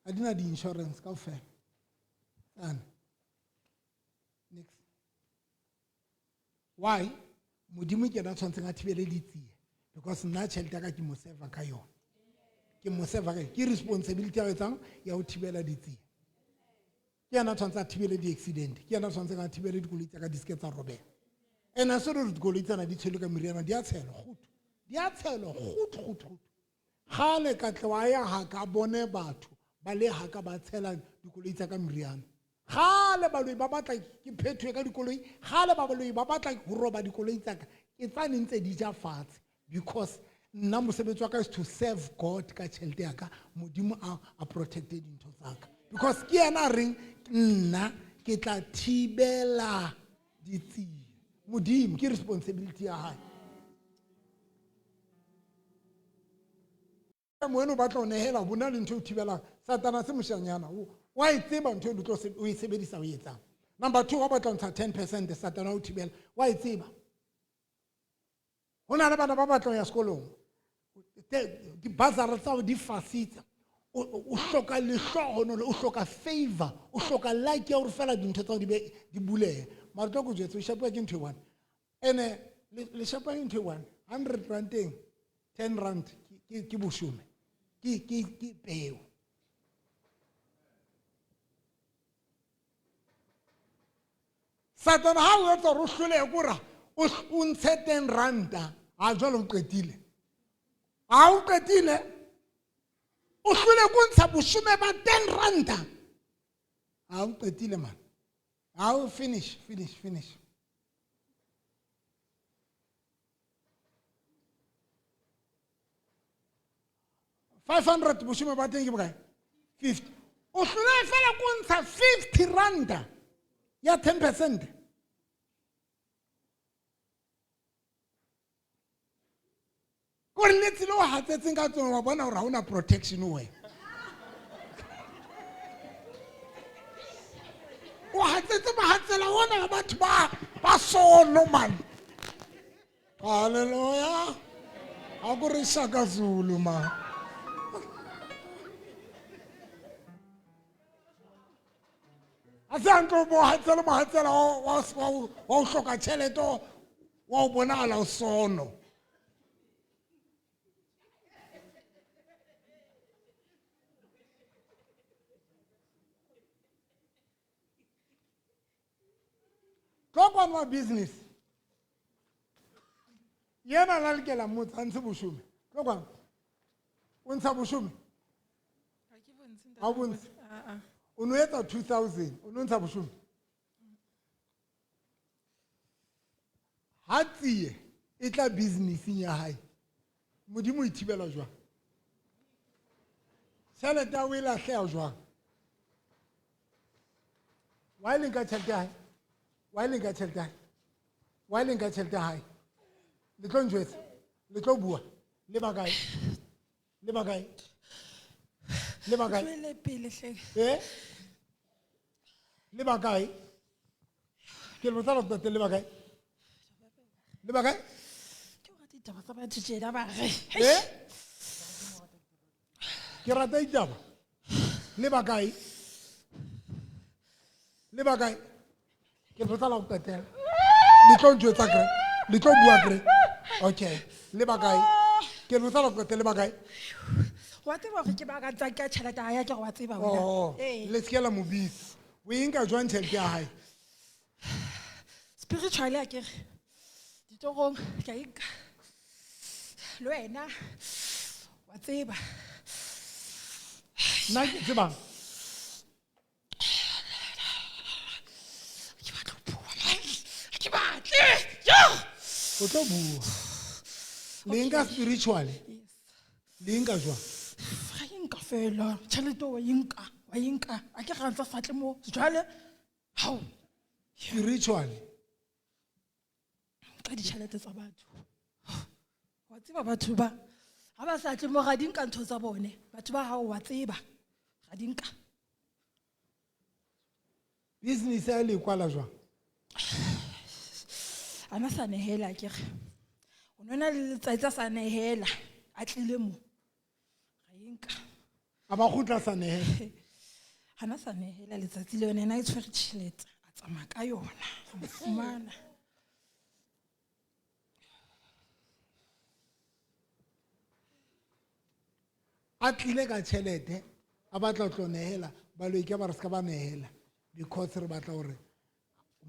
Ha di na di-insurance kaofela. Tsane. Next. Why? Modimo ke yena a tshwanetseng a thibele ditsie, because nna tjhelete ya ka ke mo serve ka yona. Ke mo serve ka yona. Ke responsibility ya ho etsang ya ho thibela ditsie. Ke yena a tshwanetseng a thibele di-accident, ke yena a tshwanetseng a thibele dikoloi tsa ka di seke tsa robeha. And a se re dikoloi tsena di tshelwe ka meriana, di a tshelwa, kgutu. Di a tshelwa, kgutu, kgutu, kgutu. Kgale ka tle wa ya ha ka bone batho ba le ha ka ba tshela dikoloi tsa ka meriana. Kgale baloi ba batla ke phethoe ka dikoloi, kgale ba baloi ba batla ho roba dikoloi tsa ka. Ke tsane ntse di ja fatshe, because nna mosebetsi wa ka is to serve God ka tjhelete ya ka, Modimo a protecte dintho tsa ka. Because ke yena a reng nna ke tla thibela ditsie. Modimo ke responsibility ya hae. Moeno o batla ho nehela, bona le ntho e o thibelang. Satana se moshanyana, wa e tseba ntho e o tlo o e sebedisa o etsang. Number 2, wa batla ho ntsha 10%, Satana o thibela, wa e tseba. Ho na le bana ba batla ho ya sekolong. Dibazara tsa hao di fasitse. O hloka lehlohonolo, o hloka favor, o hloka luck ya hore fela dintho tsa hao di be di bulehe. Mara tlo ko jwetse, o shapuwa ke ntho e one. Ene le shapuwa ke ntho e one. 100 rand teng, 10 rand ke boshome. Ke peo. Satana ha o etsa hore o hlolehe ke hore o ntshe 10 ranta, ha jwale o qetile. Ha o qetile, o hlole ko ntsha boshome ba 10 ranta. Ha o qetile man. Ha o finish, finish, finish. 500 boshome ba teng ke bokae? 50. O hlole fela ko ntsha 50 ranta ya 10%. Kore le tsela o hatsetseng ka tsona wa bona hore ha hona protection ho wena. O hatsetse mohatsela ona wa batho ba sono man. Hallelujah. Ha ko re Shaka Zulu ma. A se hantle o bo hatsela mohatsela wa ho hloka tjhelete wa ho bonahala o sono. Tlo kwano wa business. Yena la lokela motse a ntshe boshome. Tlo kwano. O ntsha boshome? Ha ke bontshe Ha o bontshe? Ah, ah. O no etsa 2000, o no ntsha boshome. Ha tsie e tla businesseng ya hae. Modimo o e thibela jwang? Tjhelete ya hao e lahleha jwang? Why le nka tjhelete ya hae? Why le nka tjhelete ya hae? Why le nka tjhelete ya hae? Le tlo njwetsa? Le tlo bua? Le ba kae? Le ba kae? Le ba kae? Tswele pele hle. Eh? Le ba kae? Ke le botsa la qetela, le ba kae? Le ba kae? Ke o rata ditaba tsa batho tjena ba re. Eh? Ke rata ditaba. Le ba kae? Le ba kae? Ke le botsa la qetela. Le tlo njwetsa kre? Le tlo bua kre? Okay. Le ba kae? Ke le botsa la qetela, le ba kae? Wa tseba hore ke ba ka tsa ka tjhelete ya hae, ke re wa tseba wena. Oh, Ee. le se ke la mo bitsa. O e nka jwang tjhelete ya hae? Spiritually akere. Ditorong ke a e nka. Le wena wa tseba. Nna ke tsebang? Ke batla ho bua, man. Ha ke batle. Yo! O tlo bua. Le nka spiritually? Le nka jwang? Ga e nka fela. Tjhelete wa e nka, wa e nka. A ke re ntse sa tle mo. Jwale hao. Spiritually. Ka ditjhelete tsa batho. Wa tseba batho ba ha ba sa tle mo ga di nka ntho tsa bone. Batho ba hao wa tseba. Ga di nka. Business ya le kwala jwang? A na sa nehela akere. O nona le letsatsi a sa nehela, a tlile mo. Ga e nka. A ba kgutla sa nehela. Ha na sa nehela letsatsi le yona, yena e tshwere tjhelete, a tsamaya ka yona, a mo fumana. A tlile ka tjhelete, a batla ho tlo nehela, baloi ke ba re se ka ba nehela because re batla hore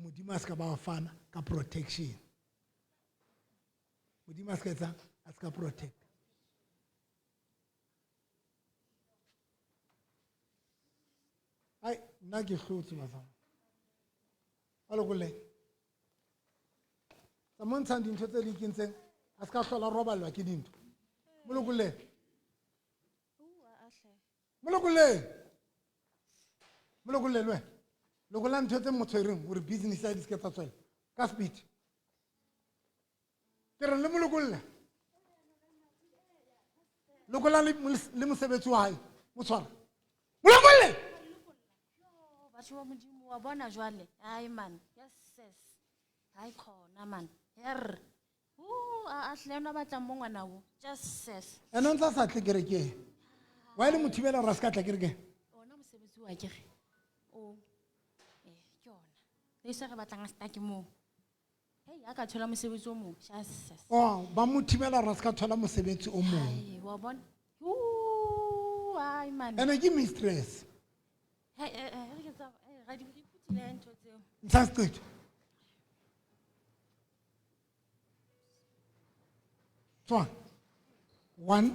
Modimo a se ka ba fana ka protection. Modimo a se ka etsang, a se ka protect. Ai, nna ke hlotse bazalwane. Ba lokolle. Tsa mo ntshang dintho tse di kentseng, a se ka hlola roballwa ke dintho. Mo lokolle. Mo lokolle. Mo lokolle le wena. Lokolla ntho tse mo tshwereng hore business ya di se ke tsa tswela. Ka speed. Ke re le mo lokolle. Lokolla le mosebetsi wa hae. Mo tshware. Mo lokolle. Batho ba Modimo wa bona jwale. Ai man, yes sis. Ai khona man. Her. A hle ona batla mo ngwana o. Just sis. Ena ntsa sa tle kerekeng. Wa ile mo thibela hore a se ka tla kerekeng? Ona mosebetsi wa kere. O. Ke ona. Le se re batlang a stuck mo. Hey, a ka thola mosebetsi o mong. Just sis. Oh, ba mo thibela hore a se ka thola mosebetsi o mong. Ai, wa bona. Ai man. Ena ke mistress. Hey, re ke tsa, ra di phutile ntho tseo. Ntsha seqetho. Tswa. 1,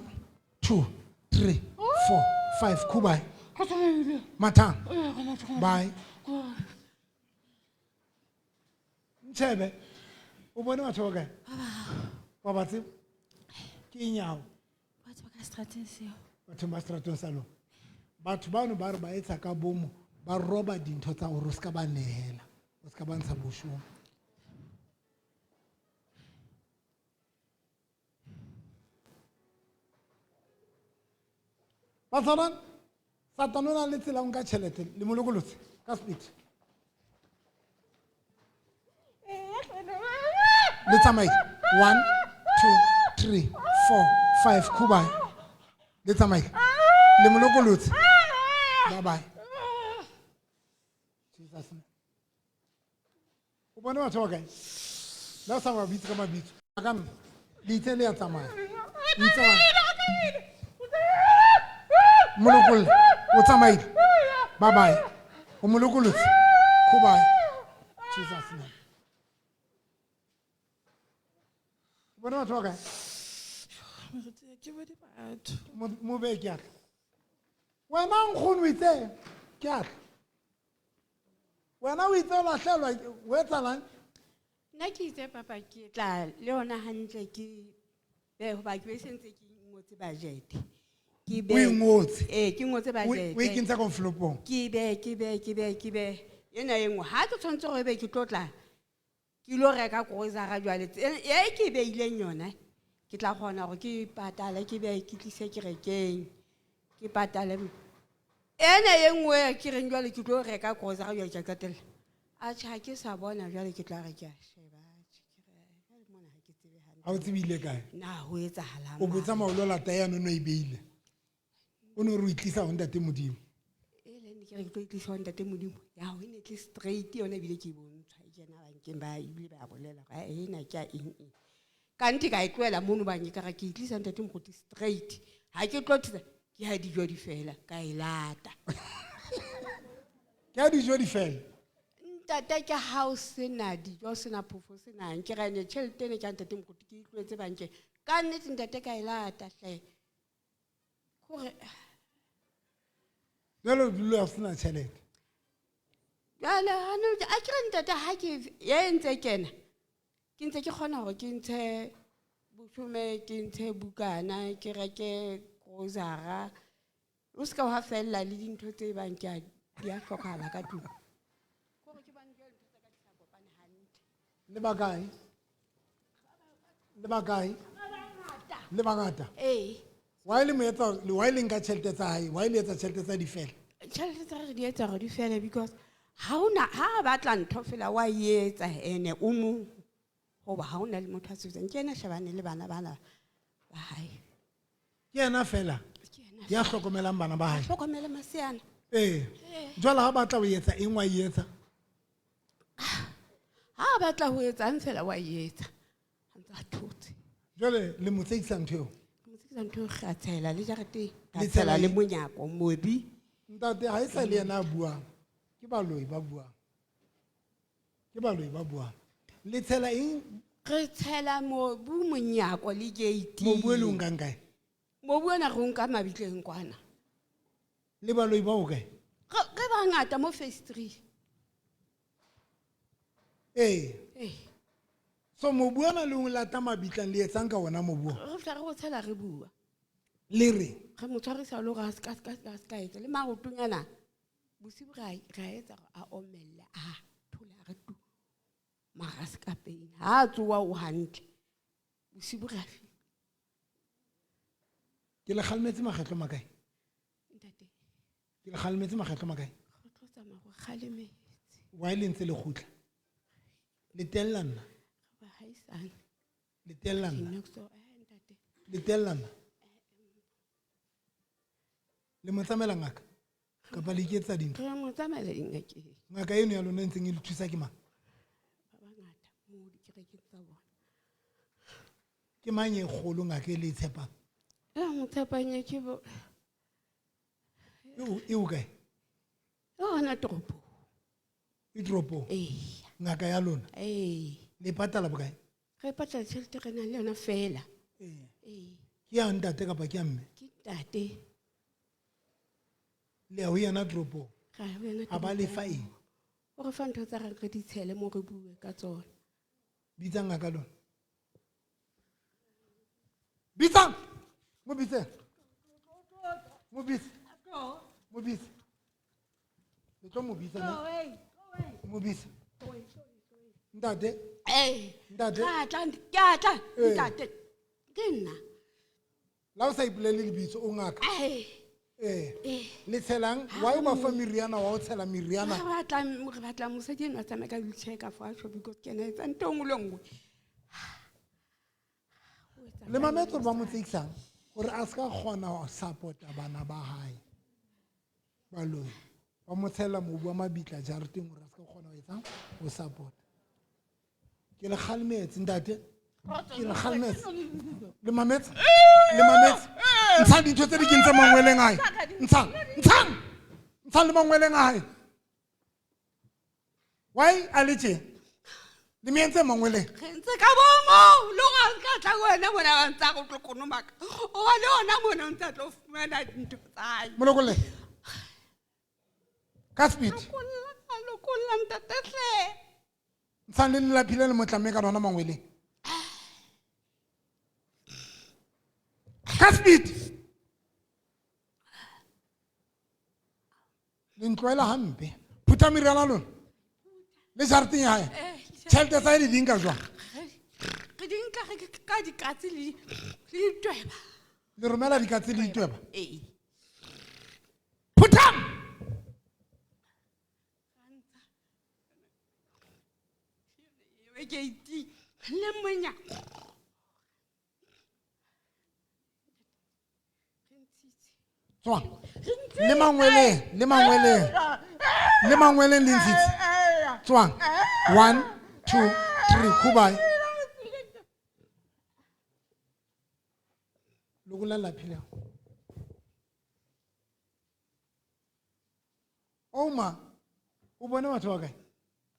2, 3, 4, 5. Kubai. Matang. Bye. Ntshebe. O bone batho ba kae? Ba ba tseba? Ke eng ya hao? Batho ba ka strateng seo. Batho ba strateng sa lona. Batho bano ba re ba etsa ka bomo, ba roba dintho tsa hore o se ka ba nehela, o se ka ba ntsha boshomo. Bazalwane, Satane o na le tsela o nka tjhelete, le mo lokolotse ka speed. Le tsamaile. 1, 2, 3, 4, 5, Kubai. Le tsamaile. Le mo lokolotse. Bye bye. Jesus name. O bone batho ba kae? Le sa ba bitse ka mabitso. Ka nna. Le itse le ya tsamaya. O itse mo lokolle. O tsamaile. Bye bye. O mo lokolotse. Kubai. Jesus name. O bone batho ba kae? Ke bone batho. Mo behe ke atla. Wena nkgono o itse ke a tla. Wena o itse o lahlelwa o etsahalang? Nna ke itse papa ke tla le yona hantle ke be hoba ke be sentse ke ngotse budget. Ke be O e ngotse? Ee, ke ngotse budget. O e kentse ka envelopong? Ke be ke be ke be ke be ena e nngwe ha ke tshwanetse hore ebe ke tlo tla ke lo reka grocery jwale e ke beileng yona ke tla kgona hore ke patale ke be ke tlise kerekeng ke patale ena e nngwe ke reng jwale ke tlo reka grocery jwale ke a qetella. Atjhe ha ke sa bona jwale ke tla re ke a sheba. Atjhe, ke re, jwale mona ha ke tsebe hantle. Ha o tsebile kae? Na ho etsahalang? O botsa maolo lata yane o no e beile. O no re o e tlisa ho Ntate Modimo. E le ne ke re ke tlo e tlisa ho Ntate Modimo. Ya ho e ne tle straight yona ebile ke e bontshwa e kena bankeng ba ebile ba bolela hore, ae, ena ke ya eng eng. Ka nnete ka e tlohela mono bang ke re ke e tlisa Ntate Moruti straight. Ha ke tlo tlisa ke ha dijo di fela ka e lata. Ke ha dijo di fela. Ntate ke ha o sena dijo, o sena phofo, o sena eng. Ke re ne tjhelete ene ke ya Ntate Moruti ke e tlohetse bankeng. Ka nnete ntate ka e lata hle. Kore jwale o dula o sena tjhelete. Jwale ha no a ke re ntate ha ke ye ntse kena. Ke ntse ke kgona hore ke ntshe boshome, ke ntshe bukana, ke reke grocery. O ska wa fella le dintho tse bang ke a di a hlokahala ka tlung. Kore ke bane jwale ntho tsa ka di sa kopane hantle. Le ba kae? Le ba kae? Le bangata? Ee. Why le mo etsa, why le nka tjhelete tsa hae? Why le etsa tjhelete tsa di fela? Tjhelete tsa re di etsa hore di fele because ha ona ha a batla ntho fela wa e etsa ene o mo hoba ha ona le motho a sebetsang. Ke yena a shebane le bana bana ba hae. Ke yena fela Ke yena ya hlokomelang bana ba hae. Hlokomele maseana. Ee. Jwale ha batla ho etsa eng wa e etsa? Ha a batla ho etsang fela wa e etsa. Ha ntse a thotse. Jwale le mo tsekisa ntho eo? Mo tsekisa ntho eo, re a tshela le jareteng. Re a Le tshela tshela le eng? monyako, mobi. Ntate, ha e sa le yena a buang. Ke baloi ba buang. Ke baloi ba buang. Le tshela eng? Re tshela mobu monyako le gate. Mobu e le o nkang kae? Mobu ona re o nka mabitleng kwana. Le baloi ba o kae? Re bangata mo phase 3. Ee. Ee. So mobu ona le o lata mabitlang le etsang ka ona mobu ona? Re fihla re o tshela re bua. Le re? Re mo tshwarisa le hore a ska, ska, ska, ska etsa. Le marotonyana, bosibu re a, re a etsa hore a omelle, a thole, a re tu. Mara a ska peina. Ha a tsoha o hantle. Bosibu re a fihla. Ke le kgalemetse makgetlo makae? Ntate. Ke le kgalemetse makgetlo makae? Re tlo tsamaya go kgalemetse. Why le ntse le kgutla? Le tella nna? Ba haisane. Le tella nna? Ke nna ntate. Le tella nna? Le mo tsamaela ngaka? Kapa le iketsa dintho? Re mo tsamaela dingakeng. Ngaka eno ya lona e ntseng e le thusa ke mang? Ba bangata mo dikerekeng tsa bona. Ke mang e kgolo ngaka e le e tshepang? E mo tshepang e ke bo- E o kae? E hona toropong. E toropong? Ee. Ngaka ya lona? Ee. Le patala bokae? Re patala tjhelete re nang le yona fela. Ee. Ee. Ke ya ntate kapa ke ya mme? Ke ntate. Le ya ho yena toropong? Ra ya ho yena A ba toropong. lefa eng? O re fa ntho tsa reng re di tshele mo re bue ka tsona. Bitsang ngaka lona. Bitsang! Mo bitse. Mo bitse. Mo bitse. Le tlo mo bitsa, ne? Mo bitse. Ntate. Ee. Ntate. Ke a tla, ke a tla, Ee. ntate. Ke nna. La o sa ipolele lebitso, o ngaka. Ee. Ee. Ee. Le tshelang, why o ba fa meriana, wa o tshela meriana? Re batla mosadi enwa a tsamaya ka wheelchair ka fo a tjho because ke ena a etsang ntho e nngwe le nngwe. Le mametse hore ba mo tsekisang hore a ska kgona ho support-a bana ba hae. Baloi. Ba mo tshela mobu wa mabitla jareteng hore a ska kgona ho etsang ho support-a. Ke le kgalemetse ntate. Ke le kgalemetse. Le mametse? Le mametse? Ntshang dintho tse di kentseng mangweleng a hae. Ntshang, ntshang. Ntshang le mangweleng a hae. Why a le tje? Le me entse mangweleng. Re ntse ka bomo, le hore a ska tla ho wena mona wa ntsa go tlo konomaka. O ba le hona mona o ntsa tlo fumana dintho tsa hae. Molokolle. Ka speed. Lokolla, lokolla ntate hle. Ntshang le lelapi le le mo tlamme ka lona mangweleng. Ka speed. Le ntlwaela hampe. Phutha meriana lona. Le jareteng ya hae. Tjhelete tsa hae le di nka jwang? Re di nka re ka dikatse le ditweba. Le romela dikatse le ditweba? Ee. Phuthang! Keiti le monyako. Tswa. Le mangweleng, le mangweleng. Le mangweleng le ntshitse. Tswang. 1 2 3 goodbye. Lokolla lelapi leo. Oma, o bone batho ba kae?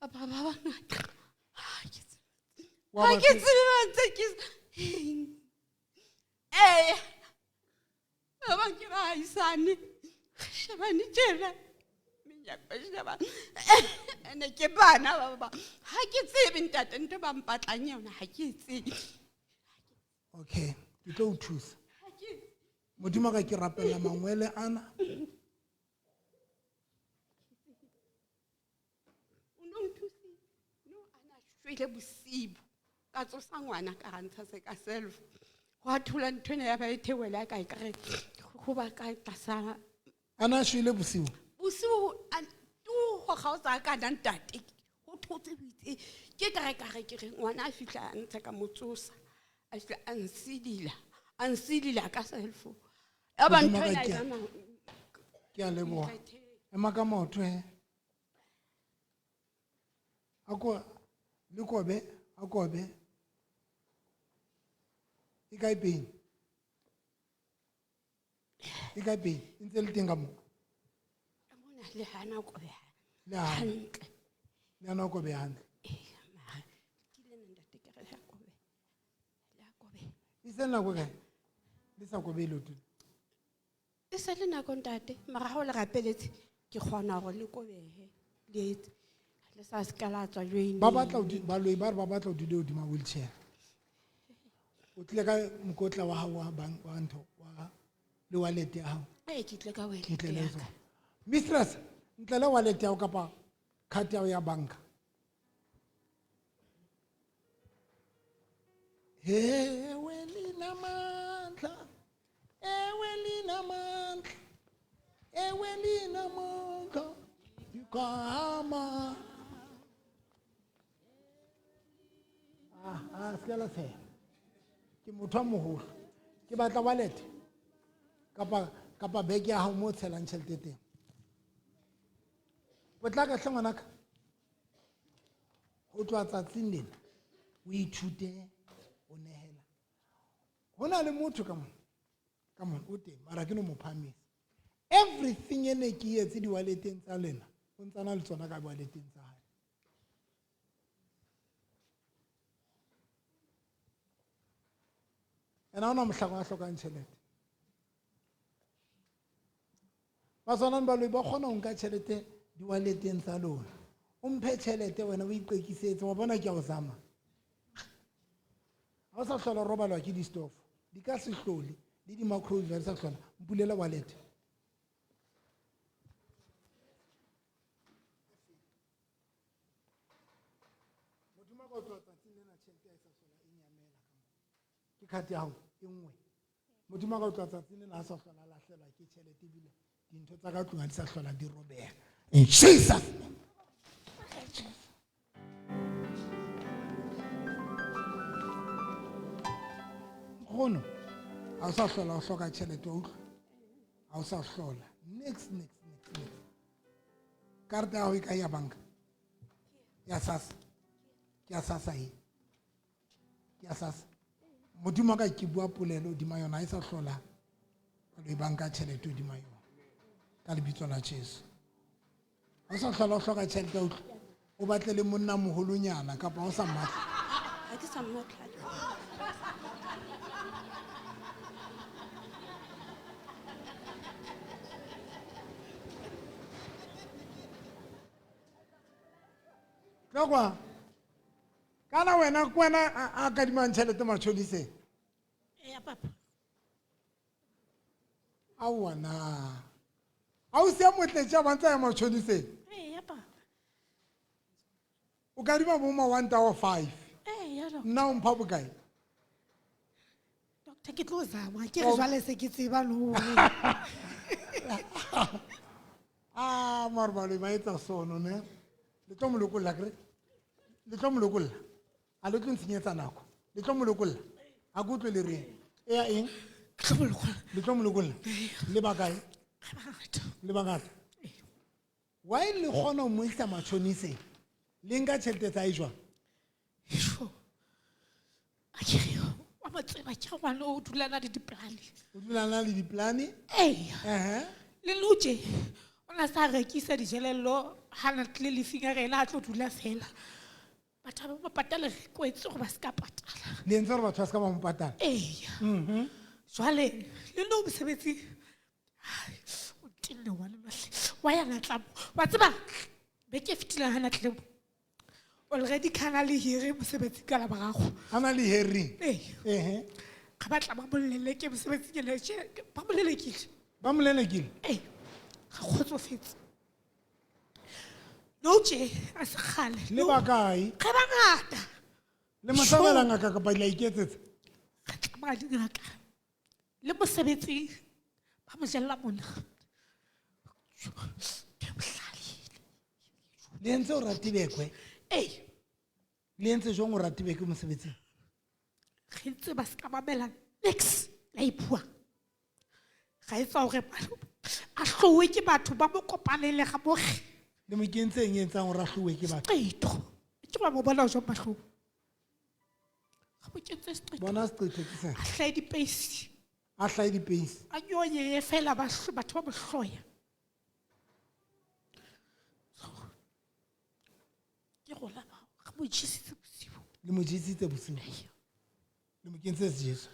Ba ba bangata. Wa Ha ba ke tseba. tsebe ba ntse ke Ee. Ba bang ke baahisane. Re shebane tjena. Menyako e shebane. Ene ke bana ba bang. Ha ke tsebe ntate ntho ba mpatlang yona ha ke e tsebe. Okay, ke tlo o thusa. Modimo ka ke rapella mangwele ana. O no nthusitse. No ana shwele bosibu. Ka tsosa ngwana ka ra ntsha se ka self. Hwa thola ntho ena ya ba e theohela ka ekare ho ba ka tlasa. Ana shwele bosiu? Bosiu a tu ho kgaotsa ka nna ntate. Ho thotse ho itse. Ke ka re ka re ke re ngwana a fihla a ntsha ka mo tsosa. A fihla a nsidila. A nsidila ka self. Ya ba Modimo ntho ka ena ke e a ba ma- Ke a leboha. Ema ka maoto he. Ako le kobe, a kobe. E kae peni? E kae peni? E ntse le teng ka moo? Mona le hana kobe Le hana. hantle. Le hana kobe hantle. Ee, mara ke ile nna ntate ke re le a kobe. Le a kobe. E se le nako e kae? Le sa kobe leoto? E se le nako ntate, mara ha o le rapeletse ke kgona hore le kobehe le etse. Le sa se ka la tswa joining. Ba batla ho di, baloi ba re ba batla ho dula hodima wheelchair. O tlile ka mokotla wa hao wa bank, wa ntho, wa le wallet ya hao. Ee, ke tlile ka wallet Ntle le ya tsona. ka. Mistress, ntle le wallet ya hao kapa card ya hao ya banka. Ewe lina mandla, ewe lina mandla, ewe lina mandla, igama. Ah, ah, se ka la tsheha. Ke motho a moholo. Ke batla wallet kapa bag ya hao moo o tshelang tjhelete teng. Potlaka hle ngwanaka. Ho tloha tsatsing lena o ithute ho nehela. Ho na le motho ka mona, ka mona o teng, mara ke no mo phahamisa. Everything e ne ke e etse di-walleteng tsa lena, o ntsa na le tsona ka walleteng tsa hae. Ene ha hona mohlang a hlokang tjhelete. Ba tshwanang baloi ba kgona ho nka tjhelete di-walleteng tsa lona. O mphe tjhelete wena o iqekisetse, wa bona ke a o zama. Ha o sa hlola o robalwa ke di-stove, di ka se hlole, le di-microwave ha di sa hlola, mpulele wallet. Modimo a ka o tloha tsatsing lena tjhelete ha e sa hlola e nyamela ka moo. Ke card ya hao e nngwe. Modimo a ka o tloha tsatsing lena ha sa hlola a lahlehelwa ke tjhelete ebile dintho tsa ka tlung ha di sa hlola di robeha. In Jesus name. Nkgono, ha o sa hlola o hloka tjhelete, wa utlwa? Ha o sa hlola. Next, next, next, next. Karata ya hao e kae ya banka? Ya SASSA. Ke ya SASSA e. Ke ya SASSA. Modimo wa ka ke bua polelo hodima yona, ha e sa hlola baloi ba nka tjhelete hodima yona. Ka lebitso la Jesu. Ha o sa hlola o hloka tjhelete, wa utlwa? O batle le monna moholonyana kapa ha o sa mmatla. Ha ke sa mmatla. Tlo kwa. Kana wena ke wena a kadimang tjhelete matjhoniseng? Eya papa. Aowa na. Ausi ya motletše a ba ntse a ya matjhoniseng? Eya papa. O kadima bo ma 1,500. Eya doctor. Nna o mpha bokae? Doctor ke tlo zama, ke re jwale se ke tseba le hore. Ah, mare baloi ba etsa sono ne. Le tlo mo lokolla akere? Le tlo mo lokolla. A le tlo ntshenyetsa nako. Le tlo mo lokolla. A ke utlwe le reng? Eya eng? Le tlo mo lokolla. Le bakae? Le bangata. Why le kgona ho mo isa matjhoniseng? Le nka tjhelete tsa hae jwang? Akere wa mo tseba ke re ngwana o dula a na le diplane. O dula a na le diplane? Eya. Le nou tje, o na sa rekisa dijelello ha na tlile lefing a re ena a tlo dula fela. Batho ba mo patale re kwetse gore ba se ka patala. Le entse hore batho ba se ka ba mo patala? Eya. Jwale le nou mosebetsi, ai, o tenne wa le mahle. Wa ya na tla mo. Wa tseba beke e fetileng ha na tlile mo. Already ka na le hire mosebetsi ka la boraro. A na le hiring? Ee. Ga ba tla ba mo leleke mosebetsi ke le, tjhe, ba mo lelekile. Ba mo lelekile? Ee. Ga kgotsofetse. Nou tje, a se kgale. Le ba kae? Ge ba ngata. Le mo tsamaela ngaka kapa la iketsetsa? Re tsamaya dingaka. Le mosebetsi ba mo jella mona. Le entse o ratibekwe? Ee. Le entse jwang o ratibekwe mosebetsing? Re ntse ba se ka mamela nix la e bua. Ga e tsa hore a hlowe ke batho ba mo kopanele ga boge. Le mo kentse eng e etsang hore a hlowe ke batho? Seqetho. Ke ba mo bona jwang mahlong? Ga mo kentse seqetho. Bona seqetho ke sena. A hlahe dipeisi. A hlahe dipeisi. A nyonye fela batho ba mo hloya. Ke rona ba ga mo jesitse bosiu. Le mo jesitse bosiu. Le mo kentse sejeso.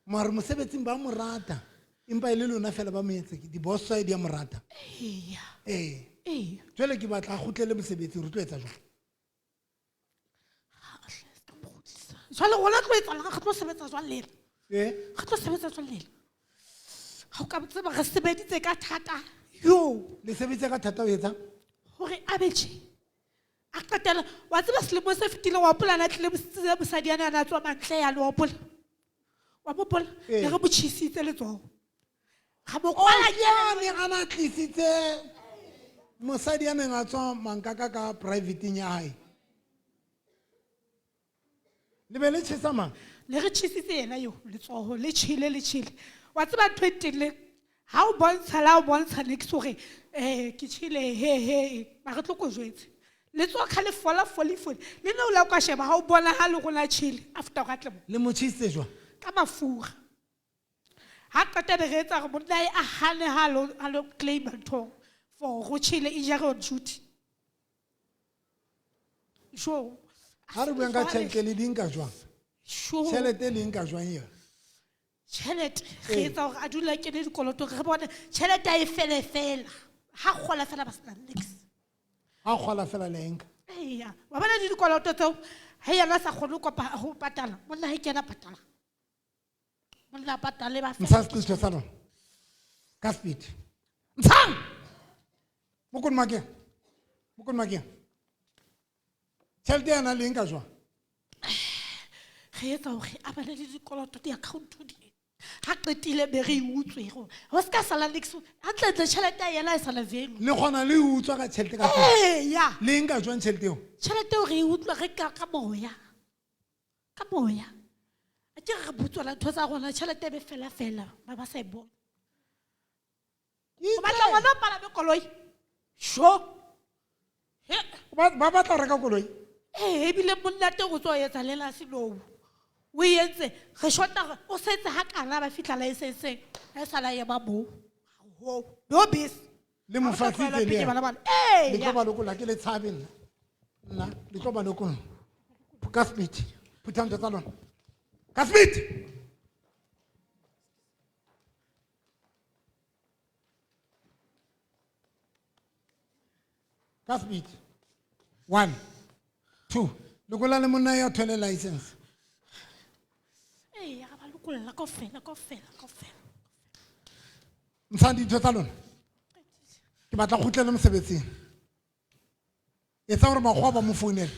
Mare mosebetsing ba mo rata. Empa e le lona fela ba mo entse ke di-boss tsa hae di a mo rata. Eya. Ee. Eya. Jwale ke batla a kgutlele mosebetsing, re tlo etsa jwang? Jwale rona tlo etsalang, re tlo sebetsa jwang le ena? Ee. Re tlo sebetsa jwang le ena? Ha o ka tseba re sebeditse ka thata. Yo. Le sebeditse ka thata ho etsang? Hore a be tjhe. A qetela, wa tseba selemo se fetileng wa hopola na tlile mosadi ane a na tswa mantle yane, wa hopola? Wa mo hopola? Ee. Ne re mo tjhesitse letsoho. Ga mo kwala Oh, yane a na tlisitse mosadi a neng a tswa mankaka ka private-eng ya hae. Le be le tjhesa mang? Ne re tjhesitse yena eo letsoho, le tjhele, le tjhele. Wa tseba ntho e teng, ha o bontsha, la o bontsha next hore, ke tjhele, he, he, ba re tlo ko jwetse. Letsoho kha le fola, fole, fole. Le ne o la kwa sheba, ha o bona ha le rona tjhele, after hore a tle mo. Le mo tjhesitse jwang? Ka mafura. Ha qeta be re etsa hore monna hae a hane ha a lo claim ntho for ho tjhele injury on duty. Sure. Ha re buang ka tjhelete le di nka jwang? Sure. Tjhelete le nka jwang yona? Tjhelete re Ee. etsa hore a dule a kene dikolotong, re bone tjhelete ha e fele fela. Ha kgola fela ba sena niks. Ha kgola fela le nka. Eya, wa bona di dikoloto tseo, ha yena a sa kgone ho kopa ho patala, monna ha kena patala. Monna a patale ba fela. Ntsha seqetho sa lona. Ka speed. Ntshang! Mokone Makeng. Mokone Makeng. Tjhelete yana le nka jwang? Re etsa hore a bane le dikoloto di-account di. Ha qetile be re e utswe gore ho se ka sala niks, hantlentle tjhelete ya yena e sala value. Le kgona le e utswa ka tjhelete ka tlung? Eya. Le nka jwang tjhelete eo? Tjhelete eo re e utlwa re ka moya. Ka moya. A ke re butswela ntho tsa rona, tjhelete e be fela fela, ba sa e bone. O batla ngwana o palame koloi? Sho. He. Ba batla ho reka koloi? Ee, ebile monna teng o tswa ho etsa le la senou. O e entse, re shota hore o setse ha kana ba fihla licenseng, ha e sala ema moo. Ho, no bese. Le mo Ha o tla fatsitse tlohela le pele yena. bana bana. Ee, Le tlo ya. ba lokolla, ke le tshabe nna. Nna, le tlo ba lokolla. Ka speed. Phuthang ntho tsa lona. Ka speed. Ka speed. 1 2. Lokolla le monna ya thole license. Ee, ya ba lokolla kaofela, kaofela, kaofela. Ntshang dintho tsa lona. Ke batla kgutlele mosebetsing. Etsa hore makgowa ba mo founele.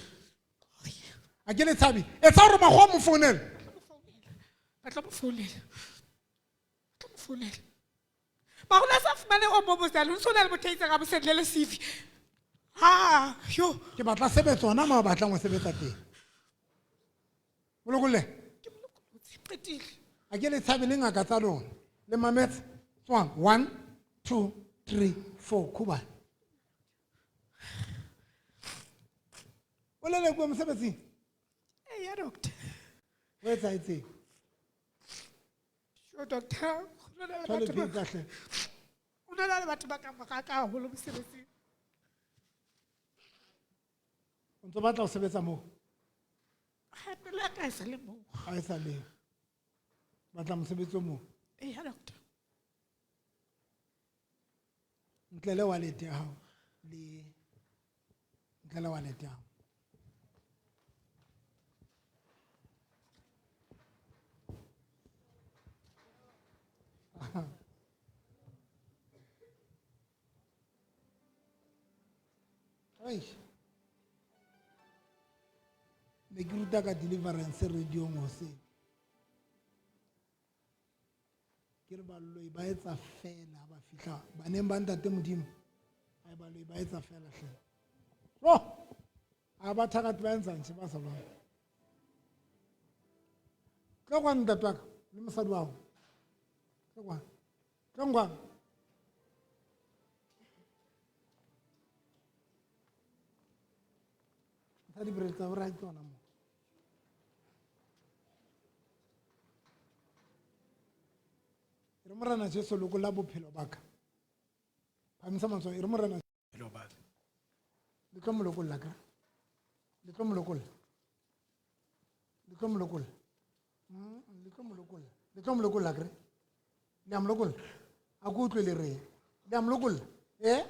A ke le tshabe. Etsa hore makgowa mo founele. Ba tlo mo founela. Ba tlo mo founela. Mara o ne a sa fumane o mo botsa, o ntso na le motho a itseng a mo sendele CV. Ha, yo. Ke batla sebetsa hona moo a batlang ho sebetsa teng. O lokolle? Ke mo lokollotse, qetile. A ke le tshabe le ngaka tsa lona. Le mametse. Tswang. 1 2 3 4. Khubane. O lelekuwe mosebetsing? Eya, doctor. O etsahetseng? Sure, doctor. Ho na le Jwale batho ba pele kahle. Ho na le batho ba ka moraka haholo mosebetsing. O ntso batla ho sebetsa moo? Ha, pelo ya ka e sa le moo. Ha e sa le. Batla mosebetsi o mong? Eya, doctor. Ntle le wallet ya hao le ntle le wallet ya hao. Eish. Ne ke ruta ka deliverance radio-ong hoseng. Ke re baloi ba etsa fela ha ba fihla baneng ba ntate Modimo. Ai baloi ba etsa fela hle. Oh! A ba thakati ba entsang tje ba sa lwana. Tlo kwano ntate wa ka le mosadi wa hao. Tlo kwano. Tlo kwano. Ntsha dibrele tsa hore ha ke yona moo. E re Morena Jesu lokolla bophelo ba ka. Phamisa matsoho, e re Morena Bophelo ba ka. Le tlo mo lokolla ka? Le tlo mo lokolla? Le tlo mo lokolla? Le tlo mo lokolla? Le tlo mo lokolla kere? Le a mo lokolla? A ko utlwe le reng? Le a mo lokolla? Eh?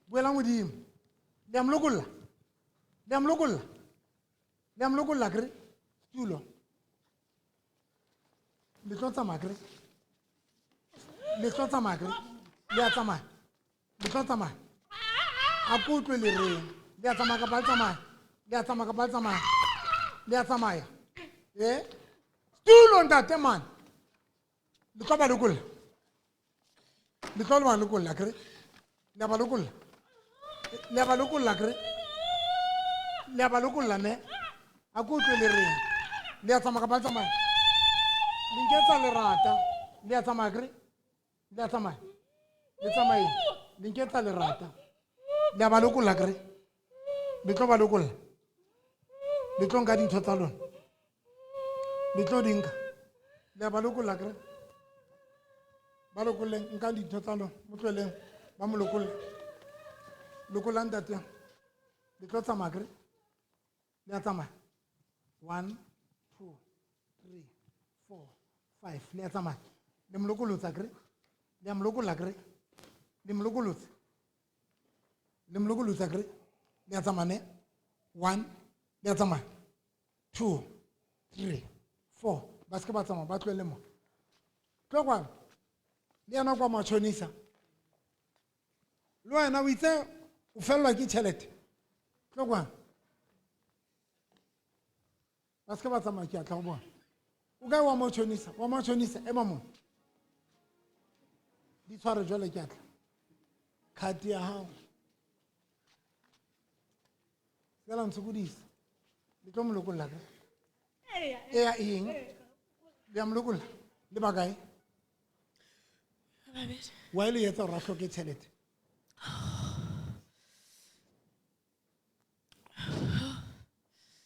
Buela modimo. Le a mo lokolla? Le a mo lokolla? Le a mo lokolla kere? Setulo. Le tlo tsamaya kere? Le tlo tsamaya kere? Le a tsamaya? Le tlo tsamaya? A ko utlwe le reng? Le a tsamaya kapa le tsamaya? Le a tsamaya kapa le tsamaya? Le a tsamaya? Eh? Setulo ntate man. Le tlo ba lokolla? Le tlo ba lokolla kere? Le a ba lokolla? Le a ba lokolla kere? Le a ba lokolla ne? A ko utlwe le reng? Le a tsamaya kapa le tsamaya? Le nketsa lerata. Le a tsamaya kere? Le a tsamaya? Le tsamaye. Le nketsa lerata. Le a ba lokolla kere? Le tlo ba lokolla? Le tlo nka dintho tsa lona? Le tlo di nka? Le a ba lokolla kere? Ba lokolleng, nka dintho tsa lona. Mo tlohelleng, ba mo lokolle. Lokolla ntate. Le tlo tsamaya kere? Le a tsamaya? 1 2 3 4 5. Le a tsamaya? Le mo lokolotsa kere? Le a mo lokolla kere? Le mo lokolotse? Le mo lokolotsa kere? Le a tsamaya ne? 1, le a tsamaya? 2, 3, 4. Ba se ke ba tsamaya, ba tlohelle mo. Tlo kwano. Le yena kwa matjhonisa. Le wena o itse o fellwa ke tjhelete. Tlo kwano. Ba se ke ba tsamaya, ke a tla go bona. O kae wa matjhonisa? Wa matjhonisa, ema mona. Di tshware jwale ke a tla. Card ya hao. Se la ntshokodisa. Le tlo mo lokolla ka? Eya eng? Le a mo lokolla? Le ba kae? Why le etsa hore a hloke tjhelete?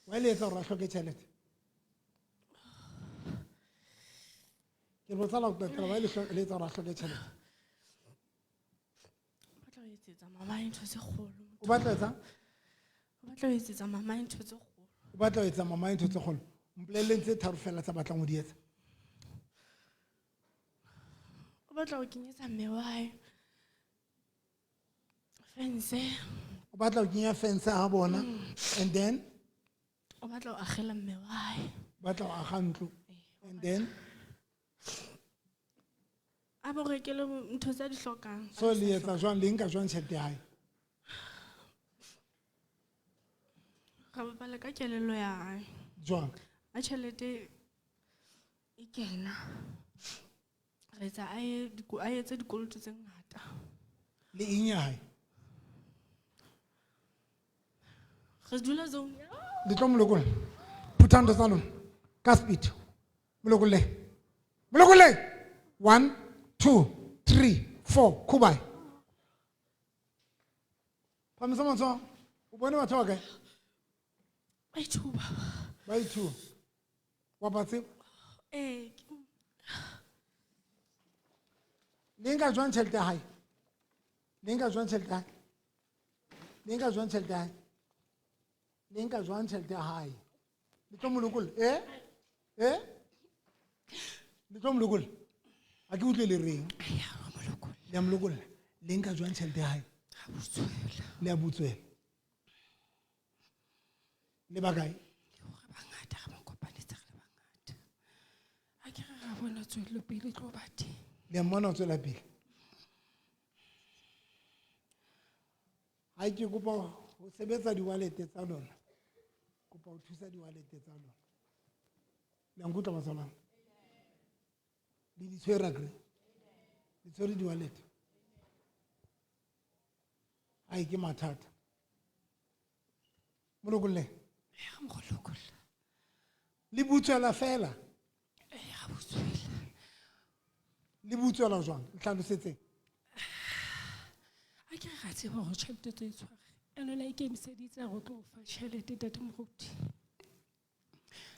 Why le etsa hore a hloke tjhelete? Ke botsa la ho qetela, why le etsa hore a hloke tjhelete? O batla ho etsetsa mama ntho tse kgolo. O batla ho etsa? O batla ho etsetsa mama ntho tse kgolo. O batla ho etsa mama ntho tse kgolo. Mpolelleng tse tharo fela tsa batlang ho di etsa. O batla ho kenyetsa mme wa hae fence. O batla ho kenya fence ha bona and then O batla ho agela mme wa hae. Batla ho aga ntlo and then A bo rekele ntho tse a di hlokang. So le etsa jwang, le nka jwang tjhelete ya hae? Re bapala ka kelello ya hae. Jwang? Ha tjhelete e kena, re etsa a ye a etse dikoloto tse ngata. Le eng ya hae? Re dula zone. Le tlo mo lokolla. Phuthang ntho tsa lona. Ka speed. Mo lokolle. Mo lokolle. 1, 2, 3, 4. Khubai. Phamisa matsoho. O bone batho ba kae? Ba i-two baba. Ba i-two. Wa ba tseba? Ee, Le nka jwang tjhelete ya hae? Le nka jwang tjhelete ya hae? Le nka jwang tjhelete ya hae? Le nka jwang tjhelete ya hae? Le tlo mo lokolla? Eh? Eh? Le tlo mo lokolla? Ha ke utlwe le reng? Le a mo lokolla. Le nka jwang tjhelete ya hae? Le a butswela. Le ba kae? Bangata re mo kopanetse re le bangata. Ha ke re ra bona tswelopele e tlo ba teng. Le a mmona o tswela pele. Ha ke kopa ho sebetsa di-wallet tsa lona. Kopa ho thusa di-wallet tsa lona. Le a nkutlwa batswalwane? Le di tshwere akere? Le tshwere di-wallet? Ai, ke mathata. Mo lokolle? Mo lokolla. Le butswela fela? Ee, ra butswela. Le butswela jwang? Ntlhalosetseng. Ha ke re ra tseba hore tjhelete tse tshware. Ene la ikemiseditse hore o tlo fa tjhelete ntate moruti.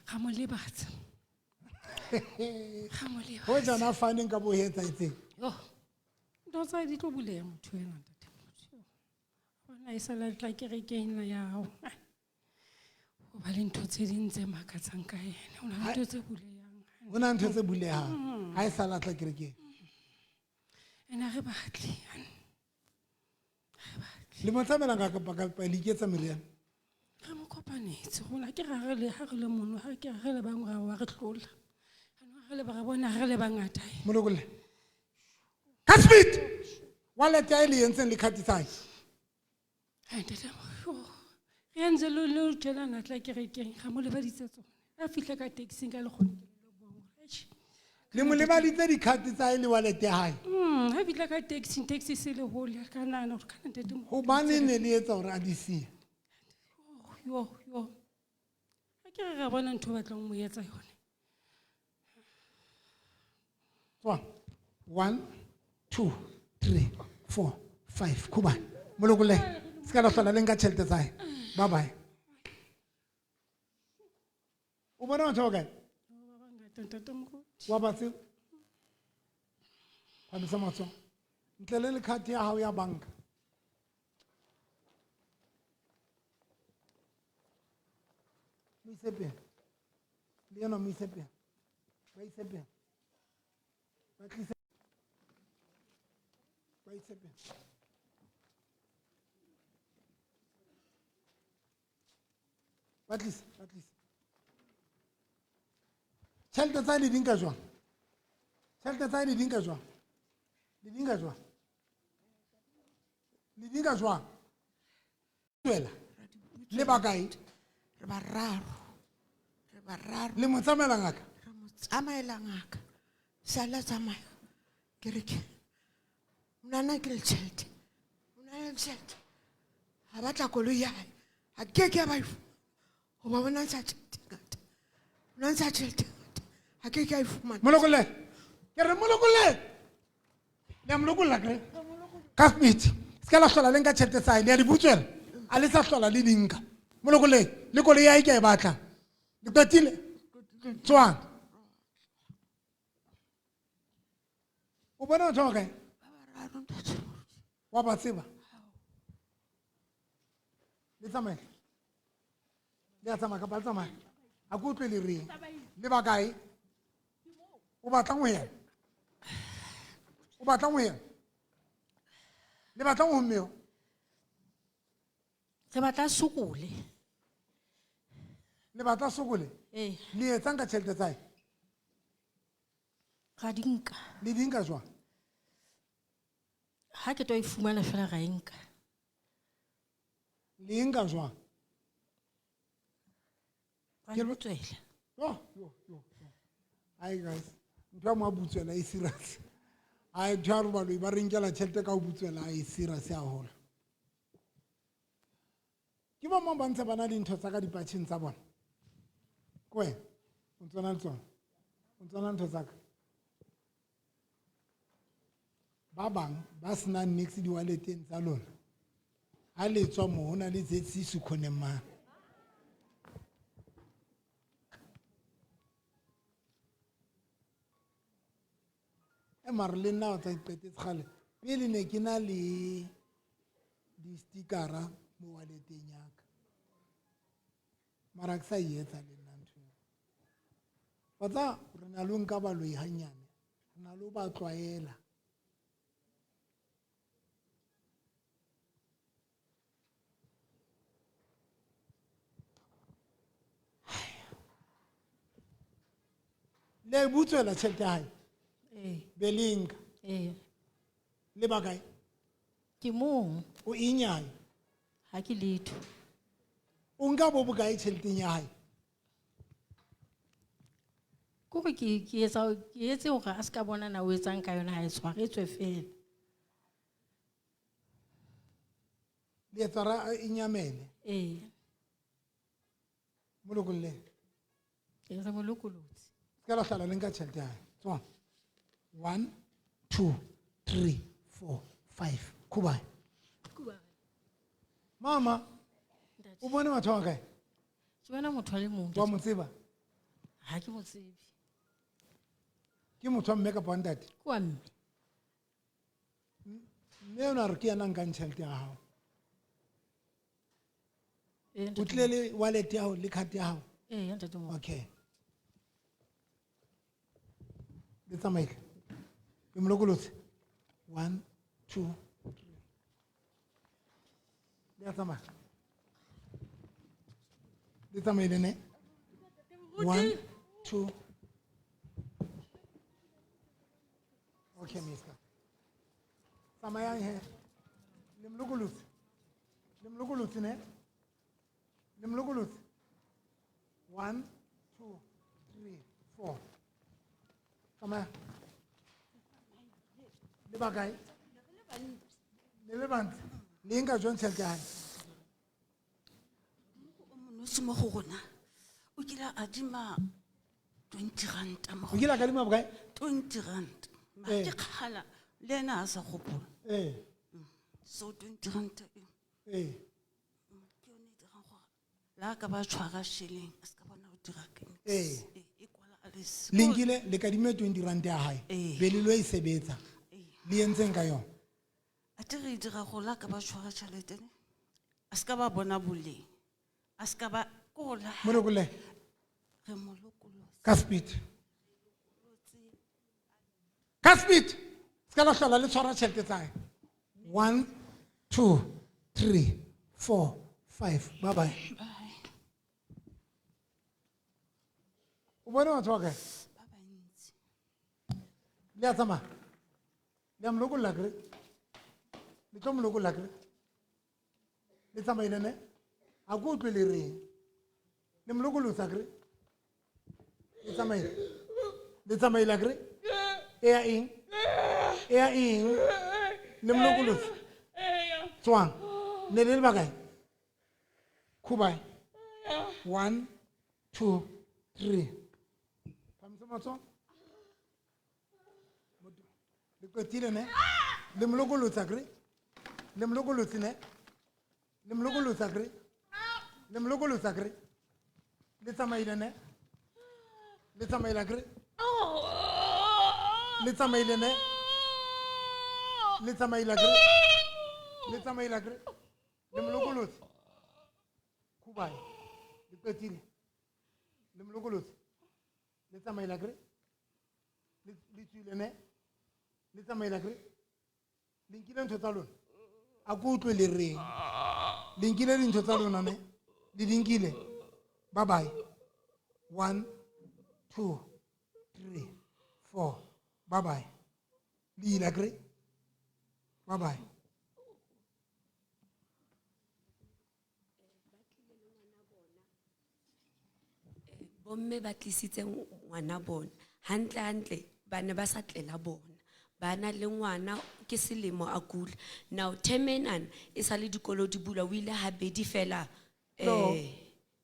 Ra mo lebatsa. Ra mo lebatsa. Ho jana faneng ka bo etsahetseng. Yo. Ntho tsa di tlo buleha motho ena ntate moruti. Bona e sala tla kerekeng ena ya hao. Ho ba le ntho tse ding tse makatsang ka yena. Ho na le ntho tse bulehang. Ho na ntho tse bulehang. Ha e sala tla kerekeng. Ene ha re batle. Le mo tsamaela ngaka kapa le iketsa meriana? Re mo kopanetse rona ke ra re le ha re le mono, ha ke re le bang ra wa re hlola. Ha re le ba re bona re le bangata. Mo lokolle. Ka speed. Wallet ya e le entseng le card tsa hae. Ai, ntate, yo. Re entse le le tjena na tla kerekeng, ra mo lebaditse tsona. A fihla ka taxi ka lekgolo ke le bong. Eish. Le mo lebaditse di-card tsa hae le wallet ya hae. Ha fihla ka taxi, taxi se le hole, ka nahana hore kana ntate mo Hobane ne le etsa hore a di siye. Yo, yo. Ha ke re ra bona ntho e batlang ho mo etsa yone. Tswa. 1, 2, 3, 4, 5. Khuba. Mo lokolle. Se ka la hlola le nka tjhelete tsa hae. Bye bye. O bona batho ba kae? Ba bangata, ntate moruti. Wa ba tseba? Phamisa matsoho. Ntle le card ya hao ya banka. Mo ise pele. Le yena mo ise pele. Ba ise pele. Ba tlise. Ba ise pele. Ba tlise, ba tlise. Tjhelete tsa le di nka jwang? Tjhelete tsa le di nka jwang? Le di nka jwang? Le di nka jwang? Tswela. Le ba kae? Re bararo. Re bararo. Le mo tsamaela ngaka? Re mo tsamaela ngaka. Sala tsamaya. Ke re ke. Mnana ke le tjhelete. Mnana le tjhelete. Ha batla koloi ya hae. Ha ke ke ya ba e fumana. Hoba o na ntsha tjhelete e ngata. O na ntsha tjhelete e ngata. Ha ke ke ya e fumana. Mo lokolle. Ke re mo lokolle. Le a mo lokolla kere? Ka speed. Se ka la hlola le nka tjhelete tsa hae. Le a di butswela. A le sa hlola le di nka. Mo lokolle. Le koloi ya hae ke a e batla. Le qetile? Tswang. O bona batho ba kae? Wa ba tseba? Le tsamaye. Le a tsamaya kapa le tsamaya? Ha ke utlwe le reng. Le ba kae? O batlang ho yena? O batlang ho yena? Le batlang ho mme eo? Re batla a sokole. Le batla sokole? Ee. Le etsang ka tjhelete tsa hae? Ra di nka. Le di nka jwang? Ha ke tlo e fumana fela ra e nka. Le e nka jwang? Ra e butswela. Yo, yo, yo, yo. Ai guys, ntho ya mo a butswela e serious. Ai ntho ya re baloi ba re nkela tjhelete ka ho butswela e serious haholo. Ke bo mang ba ntse ba na le ntho tsa ka dipatjheng tsa bona? Ke wena, o ntso na le tsona? O ntso na le ntho tsa ka? Ba bang ba senang niks di-wallet-eng tsa lona, ha le tswa moo ho na le ZC Sekhoneng mane. E mare le nna wa tsa qetetse kgale. Pele ne ke na le di-stickera mo wallet-eng ya ka. Mara ke sa e etsa le nna ntho eo. Wa tseba, re na le ho nka baloi hanyane, re na le ho ba tlwaela. Le butswela tjhelete ya hae? Ee. Be le nka? Ee. Le ba kae? Ke mong. O eng ya hae? Ha ke letho. O nka bo bokae tjheleteng ya hae? Ke hore ke etsa, ke etse hore a ska bona na o etsang ka yona, ha e tshwaretswe fela. Le etsa ra e nyamele? Ee. Mo lokolle? Ee, re mo lokolotse. Se ka la hlala le nka tjhelete ya hae. Tswa. 1, 2, 3, 4, 5. Khubae. Khubae. Mama, o bone batho ba kae? Ke bona motho a le mong. Wa mo tseba? Ha ke mo tsebe. Ke motho wa mme kapa wa ntate? Ke wa mme. Mme ena a re ke yena a nkang tjhelete ya hao. Ee, O tlile le wallet ya hao le card ya hao? Ee, ntate Moruti. Okay. Le tsamaile. Le mo lokolotse. 1, 2, 3. Le a tsamaya. Le tsamaile ne? 1, 2. Okay, mister. Tsamayang he. Le mo lokolotse. Le mo lokolotse ne? Le mo lokolotse. 1, 2, 3, 4. Tsamaya. Le ba kae? Le le bantsi. Le nka jwang tjhelete ya hae? O monosi mo go rona. O kile a adima 20 rand mo go O kile a kadima bokae? 20 rand. Mara Ee. ke kgala le ena a sa gopola. Ee. So 20 rand eo. Ee. Ke yone e dirang gore le ha ka ba tshwara shilling, a se ka bona ho dira ke niks. Ee. Ee, e kwala a le siko. Le nkile, le kadime 20 rand ya hae. Ee. Be le lo e sebetsa. Ee. Le entseng ka yona? A te re e dira gore le ha ka ba tshwara tjhelete ne, a se ka ba bona boleng. A se ka ba, ke hore le ha Mo lokolle. Re mo lokolotse. Ka speed. Ka speed. Se ka la hlola le tshwara tjhelete tsa hae. 1, 2, 3, 4, 5. Bye bye. Bye. O bone batho ba kae? Ba bantsi. Le a tsamaya? Le a mo lokolla akere? Le tlo mo lokolla akere? Le tsamaile ne? Ha ke utlwe le reng. Le mo lokolotse akere? Le tsamaile. Le tsamaile akere? E ya eng? E ya eng? Le mo lokolotse? Tswang. Ne le le bakae? Khubae. 1, 2, 3. Phamisa matsoho. Le qetile ne? Le mo lokolotse akere? Le mo lokolotse ne? Le mo lokolotse akere? Le mo lokolotse akere? Le tsamaile ne? Le tsamaile akere? Le tsamaile ne? Le tsamaile akere? Le tsamaile akere? Le mo lokolotse? Khubae. Le qetile. Le mo lokolotse? Le tsamaile akere? Le tswile ne? Le tsamaile akere? Le nkile ntho tsa lona? A ke utlwe le reng. Le nkile dintho tsa lona ne? Le di nkile? Bye bye. 1, 2, 3, 4. Bye bye. Le ile akere? Bye bye. Bomme ba tlisitse ngwana bona. Hantle hantle ba ne ba sa tlela bona. Ba na le ngwana ke selemo a kula. Now term enana e sa le dikolo di bulwa, o ile habedi fela, No.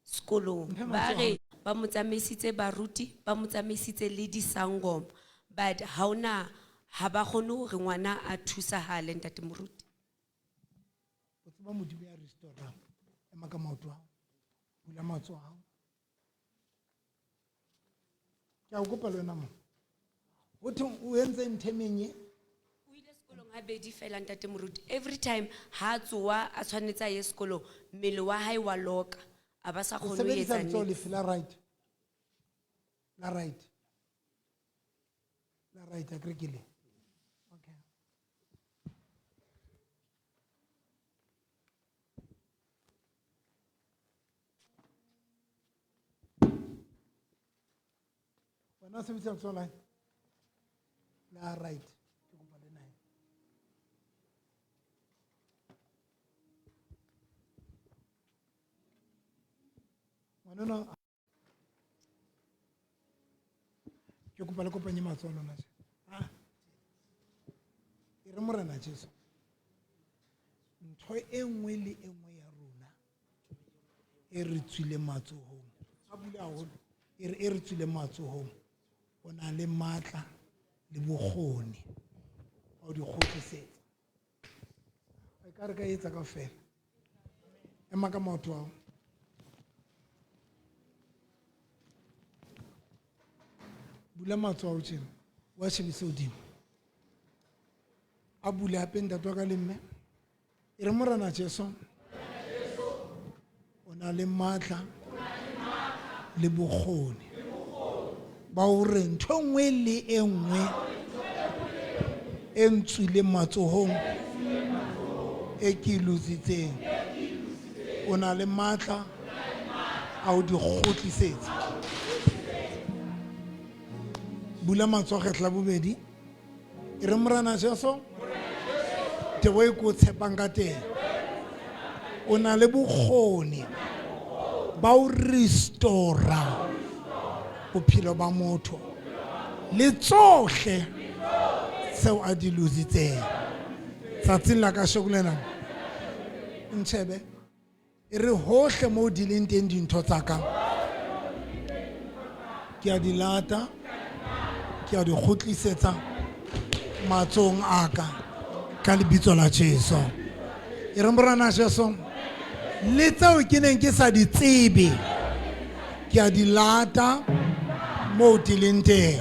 sekolong. Mphe Ba matsoho. re ba mo tsamaisitse baruti, ba mo tsamaisitse le disangoma. But ha ona, ha ba kgone hore ngwana a thusahale, ntate moruti. O tseba Modimo ya restaurant. Ema ka maoto a hao. Bula matsoho a hao. Ke a o kopa le wena mo. Ho thweng o entse nthemeng e? O ile sekolong habedi fela, ntate moruti. Every time ha a tsoha a tshwanetse a ye sekolong, mmele wa hae wa loka. A ba sa O kgone ho sebedisa etsa letsoho niks. lefe la right? La right. La right, akere ke le. Okay. Wena o sebedisa letsoho la eng? La right. Ke kopa le nine. Ngwanona, ke kopa le kopanye matsoho a lona tje. Ah. E re Morena Jesu, ntho e nngwe le e nngwe ya rona e re tswileng matsohong, a bule haholo, e re, e re tswileng matsohong, o na le matla le bokgoni ba ho di kgutlisetsa. E ka re ka etsa kaofela. Ema ka maoto ao. Bula matsoho ao tjena, wa shebise hodimo. A bule hape ntate wa ka le mme. E re Morena Jesu, o na le matla le bokgoni ba hore ntho e nngwe le e nngwe e ntswileng matsohong e ke e lositseng, o na le matla a ho di kgutlisetsa. Bula matsoho kgetlo la bobedi. E re Morena Jesu, tebo e ko tshepang ka teng, o na le bokgoni ba ho restore bophelo ba motho le tsohle tseo a di lositseng. Tsatsing la kasheko lena, ntjhebe, e re hohle moo di leng teng dintho tsa ka, ke a di lata, ke a di kgutlisetsa matsohong a ka, ka lebitso la Jesu. E re Morena Jesu, le tseo ke neng ke sa di tsebe, ke a di lata moo di leng teng,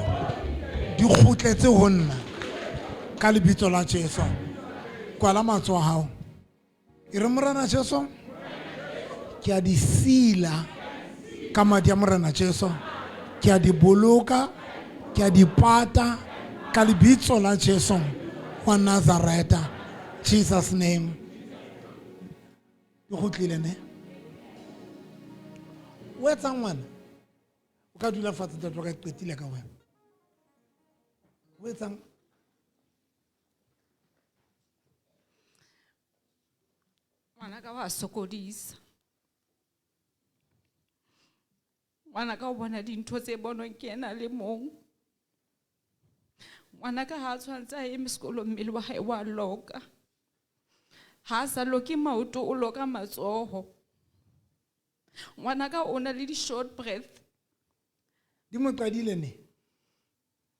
di kgutletse ho nna ka lebitso la Jesu. Kwala matsoho a hao. E re Morena Jesu, ke a di sila ka madi a Morena Jesu, ke a di boloka, ke a di pata ka lebitso la Jesu wa Nazareta. Jesus name. Di kgutlile ne? O etsang ngwana? O ka dula fatshe ntate wa ka, ke qetile ka wena. O etsang? Ngwana ka wa sokodisa. Ngwana ka o bona dintho tse bonwang ke yena le mong. Ngwana ka ha a tshwanetse a eme sekolong, mmele wa hae wa loka. Ha a sa loke maoto, o loka matsoho. Ngwana ka o na le di-short breath. Di mo qadile ne?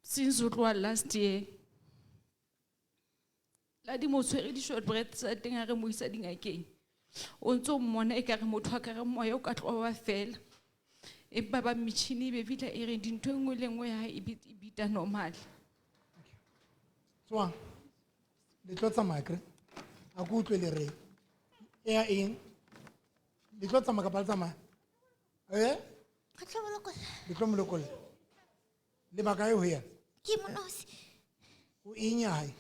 Since o tloha last year. La di mo tshwere di-short breath tsa teng ha re mo isa dingakeng. O ntso mmona ekare motho a ka re moya o ka tloha wa fela. Empa ba metjhini e be fihla e re dintho e nngwe le nngwe ya hae e bita normal. Tswang. Le tlo tsamaya kre? Ha ke utlwe le reng. E ya eng? Le tlo tsamaya kapa le tsamaya? Eh? Re tlo mo lokolla. Le tlo mo lokolla. Lebaka e ho yena? Ke monosi. O eng ya hae?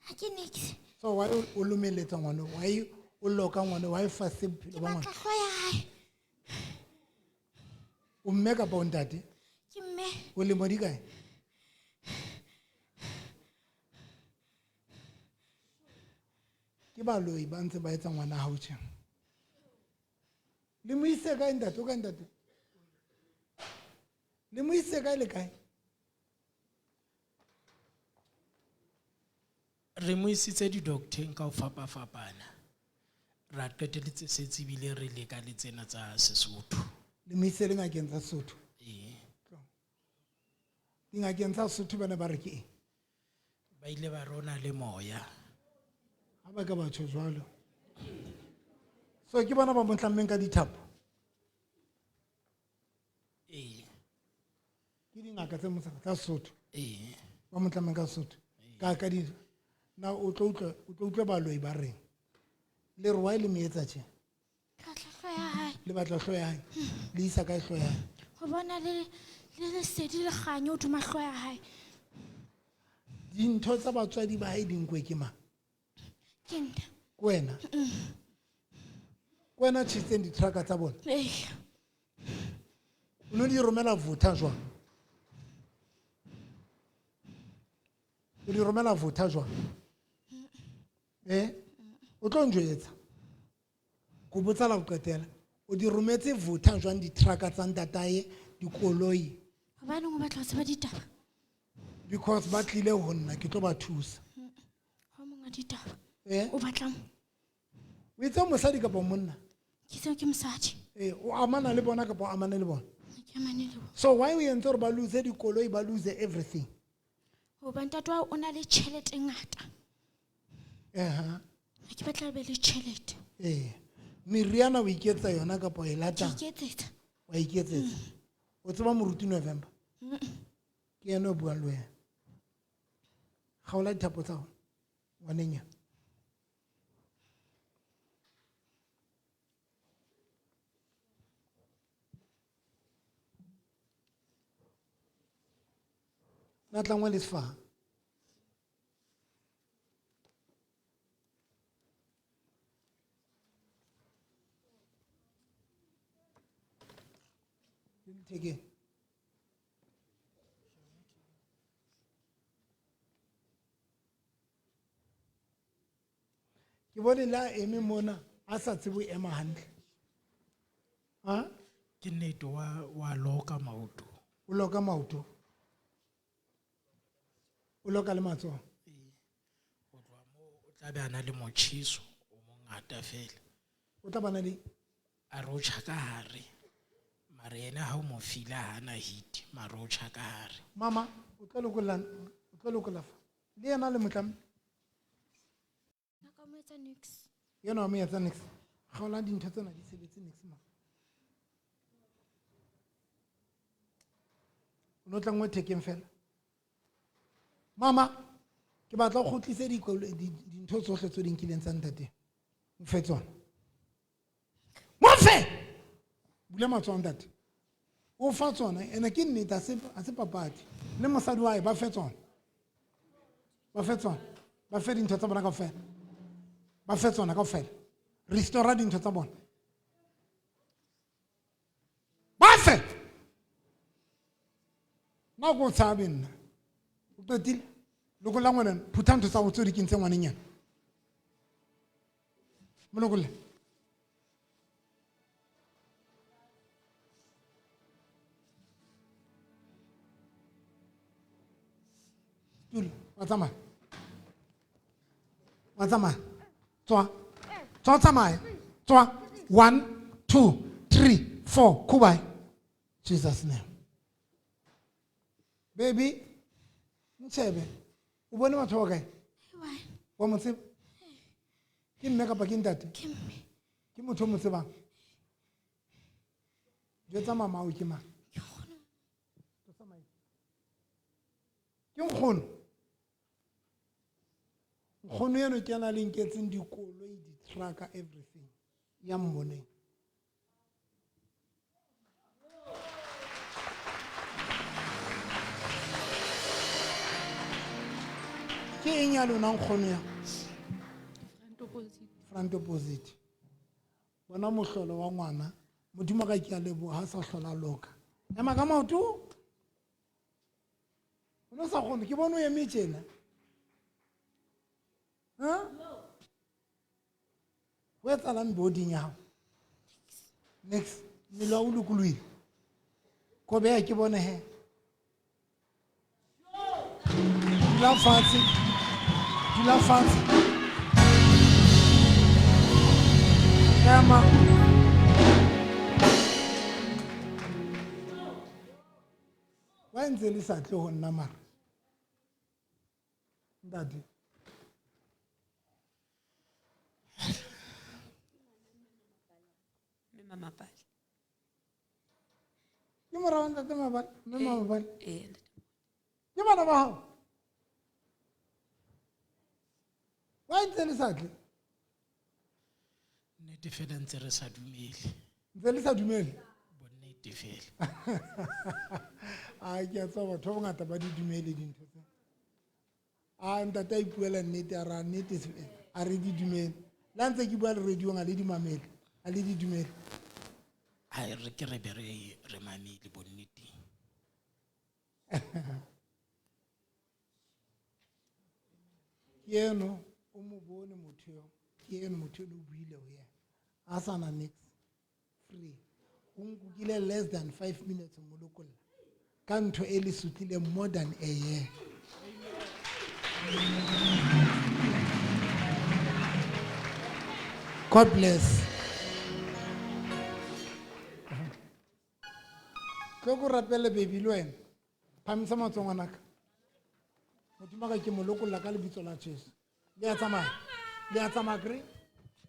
Ha ke niks. So why o lomeletsa ngwana? Why O loka ngwana, wa e fa se bophelo ba ngwana. Batla hlooho ya hae. O mme kapa o ntate? Ke mme. O lemo di kae? Ke baloi ba ntse ba etsa ngwana hao tje. Le mo ise kae ntate? O kae ntate? Le mo ise kae le kae? Re mo isitse di-docteng ka ho fapafapana. Ra qeteletse se tsebile re leka le tsena tsa Sesotho. Le mo ise le ngakeng tsa Sesotho? Ee. Dingakeng tsa Sesotho ba ne ba re ke eng? Ba ile ba rona le moya. Ha ba ka ba tjho jwalo. So ke bona ba mo tlammeng ka dithapo? Ee. Ke dingaka tse mo tsa Sesotho? Ee. Ba mo tlammeng ka Sesotho? Ka di na o tlo utlwa, o tlo utlwa baloi ba reng? Le re why le mo etsa tje? Ke batla hlooho ya hae. Le batla hlooho ya hae? Le isa kae hlooho ya hae? Ho bona le lesedi le kganya hodima hlooho ya hae. Dintho tsa batswadi ba hae di nkwe ke mang? Ke nna. Ke wena? Ke wena tjhesitseng di-trucker tsa bona? Ee. O no di romela Vota jwang? O di romela Vota jwang? O tlo njwetsa. Ko botsa la ho qetela. O di rometse Vota jwang di-trucker tsa ntatae, dikoloi? Hobaneng o batla ho tseba ditaba? Because ba tlile ho nna, ke tlo ba thusa. Ha monga ditaba. O batlang? O itse mosadi kapa monna? Ke seo ke mosadi. O amana le bona kapa o amane le bona? Ke amane le bona. So why o entse hore ba lose dikoloi, ba lose everything? Hoba ntate wa o na le tjhelete e ngata. Aha. Ha ke batla be le tjhelete. Meriana o iketsa yona kapa o e lata? Ke iketsetsa. Wa iketsetsa. O tseba moruti November? Ke yena o buang le wena. Kgaola dithapo tsa hao, ngwaneng ya. Na tlangwa le sefaha? Le lethekeng. Ke bone la eme mona a sa tsebe ho ema hantle. Ha? Ke nnete wa loka maoto. O loka maoto. O loka le matsoho. Ee. Ho tloha moo o tla be a na le motjheso o mongata fela. O tla ba na le? A re o tjha ka hare. Mara yena ha o mo fila ha na heat, mara o tjha ka hare. Mama, o tlo lokolla, o tlo lokolla fa. Le yena le motlamme? Nna ka mo etsa niks. Yena wa mo etsa niks. Kgaola dintho tsena di sebetse niks ma. O no tlangwe thekeng fela. Mama, ke batla o kgutlise dintho tsohle tseo di nkileng tsa ntate. Mfe tsona. Mofe! Bula matsoho ntate. O fa tsona, ene ke nnete, ha se papadi. Le mosadi wa hae ba fe tsona. Ba fe tsona. Ba fe dintho tsa bona kaofela. Ba fe tsona kaofela. Restore dintho tsa bona. Ba fe! Nna ko tshabe nna. O qetile? Lokolla ngwana, phutha ntho tsa ho tseo di kentseng ngwaneng yena. Mo lokolle. Tulo, wa tsamaya. Wa tsamaya. Tswa. Tswa tsamaya. Tswa. 1, 2, 3, 4. Kubai. Jesus name. Baby, ntshebe. O bone batho ba kae? Wa mo tseba? Ke mme kapa ke ntate? Ke mme. Ke motho o mo tsebang? Jwetsa mama o ke mang? Ke nkgono. Ke nkgono. Nkgono eno ke yena a le nketseng dikoloi, di-trucker, everything. Ya mmoneng. Ke eng ya lona nkgono ya? Front ko Opposite. Front opposite. Bona mohlolo wa ngwana, Modimo ka ke a leboha ha sa hlola loka. Ema ka maoto. O no sa kgone, ke bone o eme tjena. Ha? Ho etsahalang boarding ya hao? Next, mmele wa o lokolohile. Ko beha ke bone he. Dula fatshe. Dula fatshe. Ema. Wa ntse le sa tle ho nna mara? Ntate. Mme Mamapale. Ke mora wa ntate Mabale, mme Mamapale. Eh, ntate. Ke bana ba hao? Wa ntse le sa tle? Nnete fela ntse re sa dumele. Ntse le sa dumele? Bonnete fela. A ke a tseba batho ba bangata ba di dumele dintho tse. A ntate a ipuela nnete, a re a nnete a re di dumele. Le ha ntse ke bua le radio-ong, a le di mamele, a le di dumele. Ha re ke re be re mamele bonneteng. Ke eno, o mo bone motho eo, ke eno motho eno o buile ho yena. A sa na nix, free. Ho nkukile less than 5 minutes ho mo lokolla. Ka ntho e le sutlileng more than a year. God bless. Tlo ko rapele baby le wena. Phamisa matsoho ngwanaka. Modimo wa ka ke mo lokolla ka lebitso la Jesu. Le a tsamaya. Le a tsamaya kry?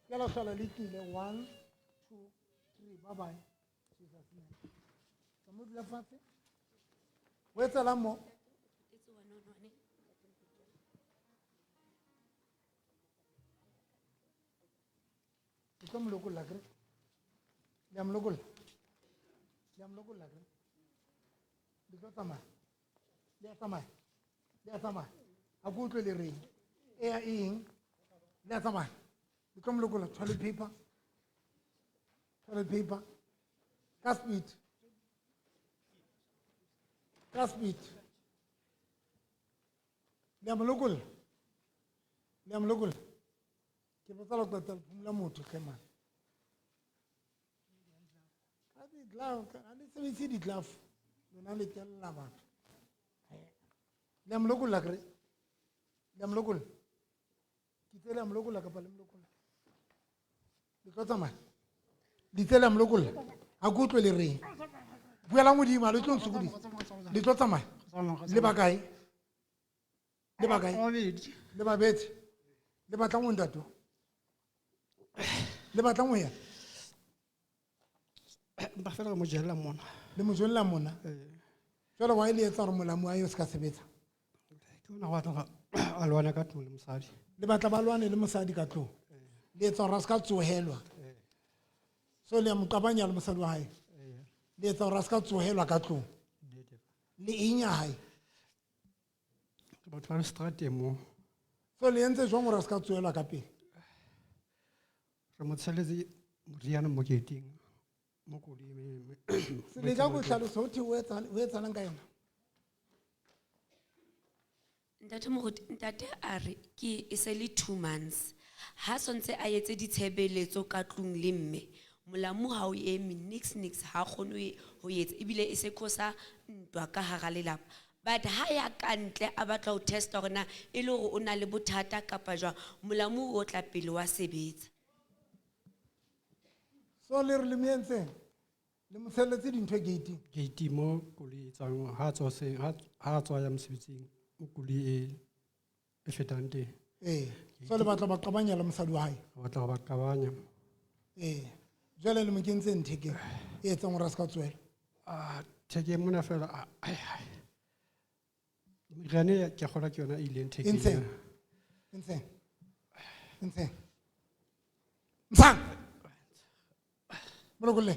Ke la hlola le tlile. 1, 2, 3. Bye bye. Jesus name. Ka mo dula fatshe. Ho etsahalang mo? O tlo mo lokolla kry? Le a mo lokolla? Le a mo lokolla kry? Le tlo tsamaya? Le a tsamaya? Le a tsamaya? Ha ke utlwe le reng? E ya eng? Le a tsamaya? Le tlo mo lokolla? Toilet paper? Toilet paper? Ka speed? Ka speed? Le a mo lokolla? Le a mo lokolla? Ke botsa la qetela, phumula motho hle man. Ka di-glove, ha le sebedise di-glove, lona le tella batho. Le a mo lokolla kere? Le a mo lokolla? Ke itse le a mo lokolla kapa le mo lokolla? Le tlo tsamaya? Le itse le a mo lokolla? Ha ke utlwe le reng? Buela modimo, ha le tlo ntshokodisa. Le tlo tsamaya? Le ba kae? Le ba kae? Le babedi? Le batlang ho ntate? Le batlang ho yena? Ba fela re mo jella mona. Le mo jella mona? Ee. Jwale wa e le etsa hore molamu wa hae o se ka sebetsa? Ke ona go batla a lwana ka tlung le mosadi. Le batla ba lwane le mosadi ka tlung? Ee. Le etsa hore a se ka tsohelwa? Ee. So le a mo qabanya le mosadi wa hae? Ee. Le etsa hore a se ka tsohelwa ka tlung? Nnete. Le eng ya hae? Ke batho ba le seterateng moo. So le entse jwang hore a se ka tsohelwa ka pele? Re mo tshelletse moriana mo gating, mo koloing e Se le ka go hlalosa ho thwe ho etsahalang ka yona? Ntate Moruti, ntate a re ke e se le 2 months. Ha sontse a etse ditshebeletso ka tlung le mme, molamu ha o eme, nix nix ha kgone ho etsa, ebile e se cause ntwa ka hara lelapa. But ha ya ka ntle a batla ho testa hore na e le hore o na le bothata kapa jwang, molamu o tla pele wa sebetsa. So le re le mo entseng? Le mo tshelletse dintho gate-ing? Gate mo koloi e tswang, ha tswa hoseng, ha tswa ya mosebetsing, mo koloi e fetang teng. Ee. So le batla ba qabanya le mosadi wa hae? Re batla ho ba qabanya. Ee. Jwale le mo kentseng thekeng e etsang hore a se ka tsohela? Ah, thekeng mona fela, ah, ai, ai. Meriana ya ke kgolwa ke yona e ileng thekeng. E ntsheng? E ntsheng? E ntsheng? Ntshang! Mo lokolle.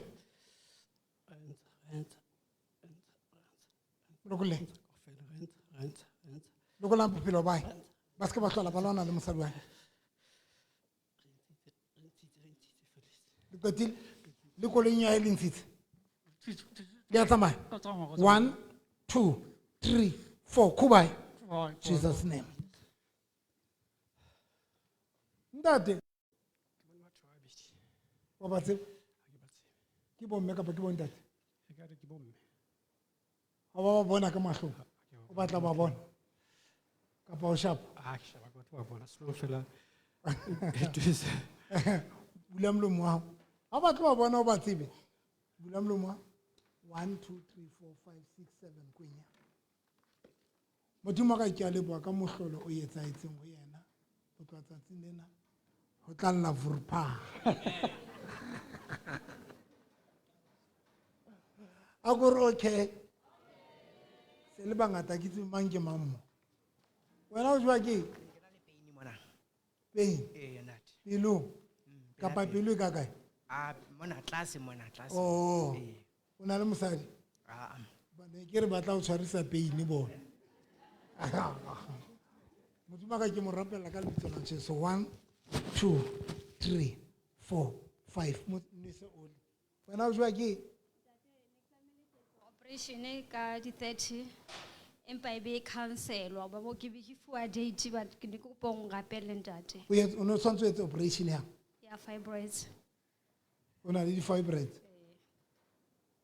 Mo lokolle. Lokollang bophelo ba hae. Ba se ke ba hlola ba lwana le mosadi wa hae. Le qetile? Le koloing ya hae le ntshitse? Le a tsamaya? 1 2 3 4. Kubai. Jesus name. Ntate. Wa ba tseba? Ke bomme kapa ke bontate? Ekare ke bomme. Ha ba bona ka mahlong. O batla ba bona. Kapa o shapa? Ah, ke shapa, ke batla ba bona. Slow fela. It is. Bula molomo wa hao. Ha o batle ba bona o ba tsebe. Bula molomo wa hao. 1 2 3 4 5 6 7 kwenya. Modimo wa ka ke a leboha ka mohlolo o etsahetseng ho yena. Ho tloha tsatsing lena ho tla lla vurpha. A ko re okay. Se le bangata ke tsebe mang ke mang mo. Wena o jwa ke? Pain. Ee, ntate. Pelo. Kapa pelo e ka kae? Ah, mona tlase, mona tlase. Oh. Ee. O na le mosadi? Ah. Bane ke re batla o tshwarisa pain bona. Modimo ka ke mo rapela ka lebitso la Jesu. 1 2 3 4 5. Mo nwese oli. Wena o jwa ke? Operation ka di 30 empa e be e cancelwa ba bo ke be ke fuwa date but ke ne ke kopa o nrapelle ntate. O etse, o no tshwantse o etse operation ya? Ya fibroids. O na le di-fibroids?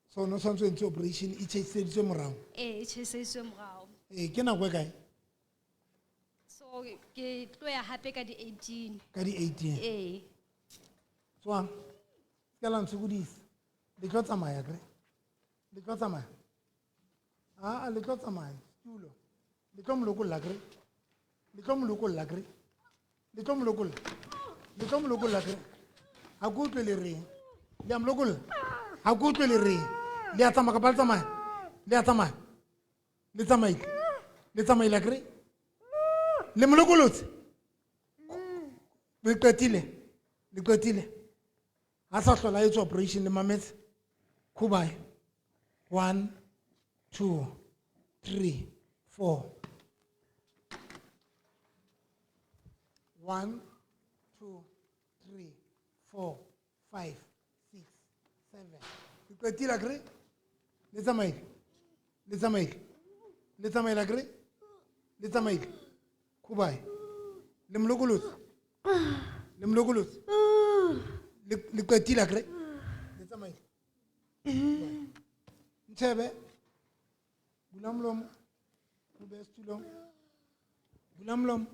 So o no tshwantse o entse operation e tjhaiseditswe morao? Ee, e tjhaiseditswe morao. Ee, ke nako e kae? So ke tlo ya hape ka di-18. Ka di-18? Ee. Tswang, se ka la ntshokodisa. Le tlo tsamaya kere? Le tlo tsamaya? Aa, le tlo tsamaya. Tulo. Le tlo mo lokolla kere? Le tlo mo lokolla kere? Le tlo mo lokolla? Le tlo mo lokolla kere? Ha ke utlwe le reng? Le a mo lokolla? Ha ke utlwe le reng? Le a tsamaya kapa le tsamaya? Le a tsamaya? Le tsamaile? Le tsamaile akere? Le mo lokolotse? Le qetile? Le qetile? Ha sa hlola a etswa operation le mametse? Khubae. 1 2 3 4. 1 2 3 4 5 6 7. Le qetile akere? Le tsamaile? Le tsamaile? Le tsamaile akere? Le tsamaile? Khubae. Le mo lokolotse? Le mo lokolotse? Le qetile akere? Le tsamaile? Ntshebe. Bula molomo. O be setulong. Bula molomo.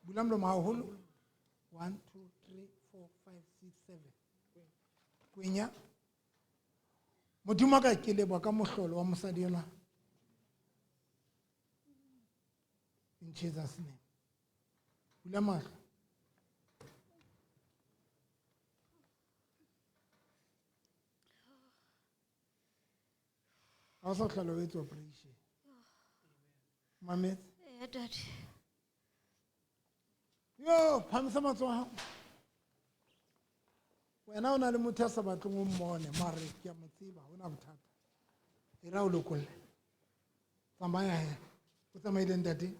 Bula molomo haholo. 1 2 3 4 5 6 7. Kwenya. Modimo wa ka ke leboha ka mohlolo wa mosadi enwa. In Jesus name. Bula mahlo. Ha o sa hlola o etsa operation. Mametse? Ee, ntate. Yo, phamisa matsoho a hao. Wena o na le motho ya sa batleng o mmone, mare ke a mo tseba, ha hona bothata. E ra o lokolle. Tsamaya he. O tsamaile ntate?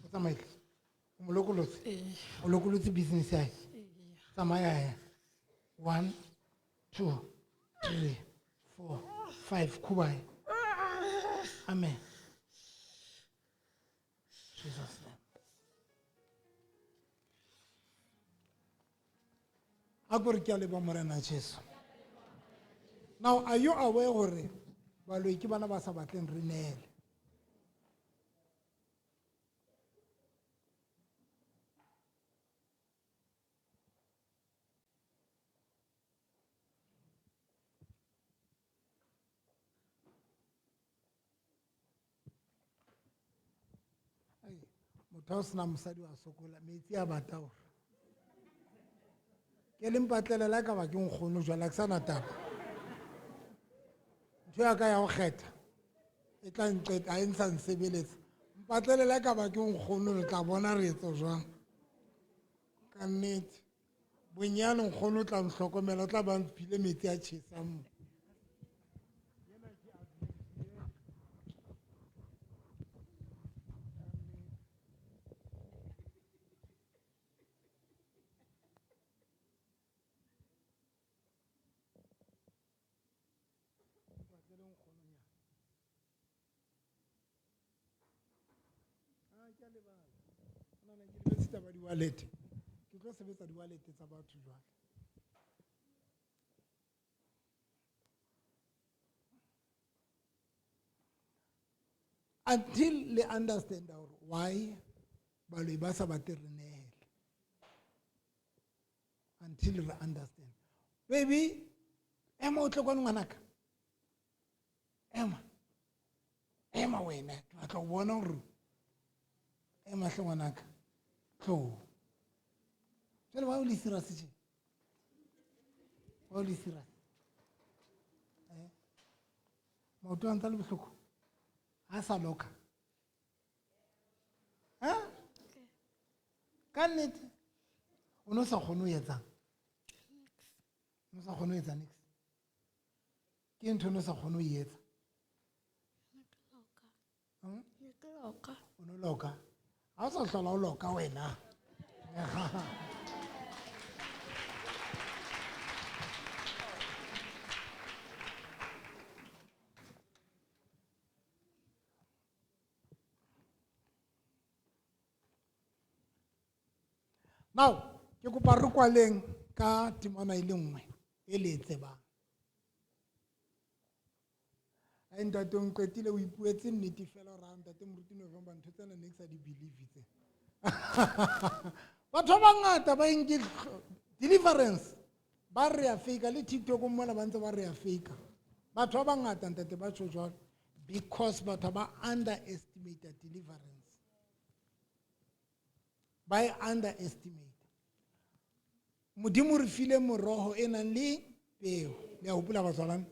O tsamaile? O mo lokolotse? Ee. O lokolotse business ya hae? Ee. Tsamaya he. 1 2 3 4 5. Khubae. Amen. Jesus name. A ko re ke a leboha Morena Jesu. Now, are you aware hore baloi ke bana ba sa batleng re neele? Ai, motho ha o sena mosadi wa sokola, metsi a bata hore. Ke le mpatlela la ka ba ke nkgono jwale, ha ke sa na taba. Ntho ya ka ya ho kgetha e tla nqeta, ha e ntsha nsebeletsa. Mpatlele la ka ba ke nkgono, re tla bona re etsa jwang. Ka nnete. Bonyane nkgono o tla ntlhokomela, o tla ba mphile metsi a tjhesang mo. ska lebala. Nna ke lebetse taba di-wallet. Ke tlo sebetsa di-wallet tsa batho jwale. Until le understand hore why baloi ba sa batle re nehele. Until re understand. Baby, ema o tle kwano ngwanaka. Ema. Ema wena, ke batla ho bona hore ema hle ngwanaka. Tlo. Jwale why o le serious tje? Why o le serious? Maoto a ntse a le bohloko? Ha sa loka. Ha? Ka nnete? O no sa kgone ho etsang? O no sa kgone ho etsa niks? Ke ntho o no sa kgone ho e etsa? O no loka. Ha o sa hlola o loka wena. Now, ke kopa re kwaleng ka temana e le nngwe e le e tsebang. Ai ntate o nqetile o ipuetse nnete fela hore ha ntate Moruti November ntho tsena ne ke sa di believe tse. Batho ba bangata ba nke deliverance ba re a fake le TikTok mona ba ntse ba re a fake. Batho ba bangata ntate ba tjho jwalo because batho ba underestimate deliverance. Ba e underestimate. Modimo re file moroho e nang le peo. Le a hopola batswalane?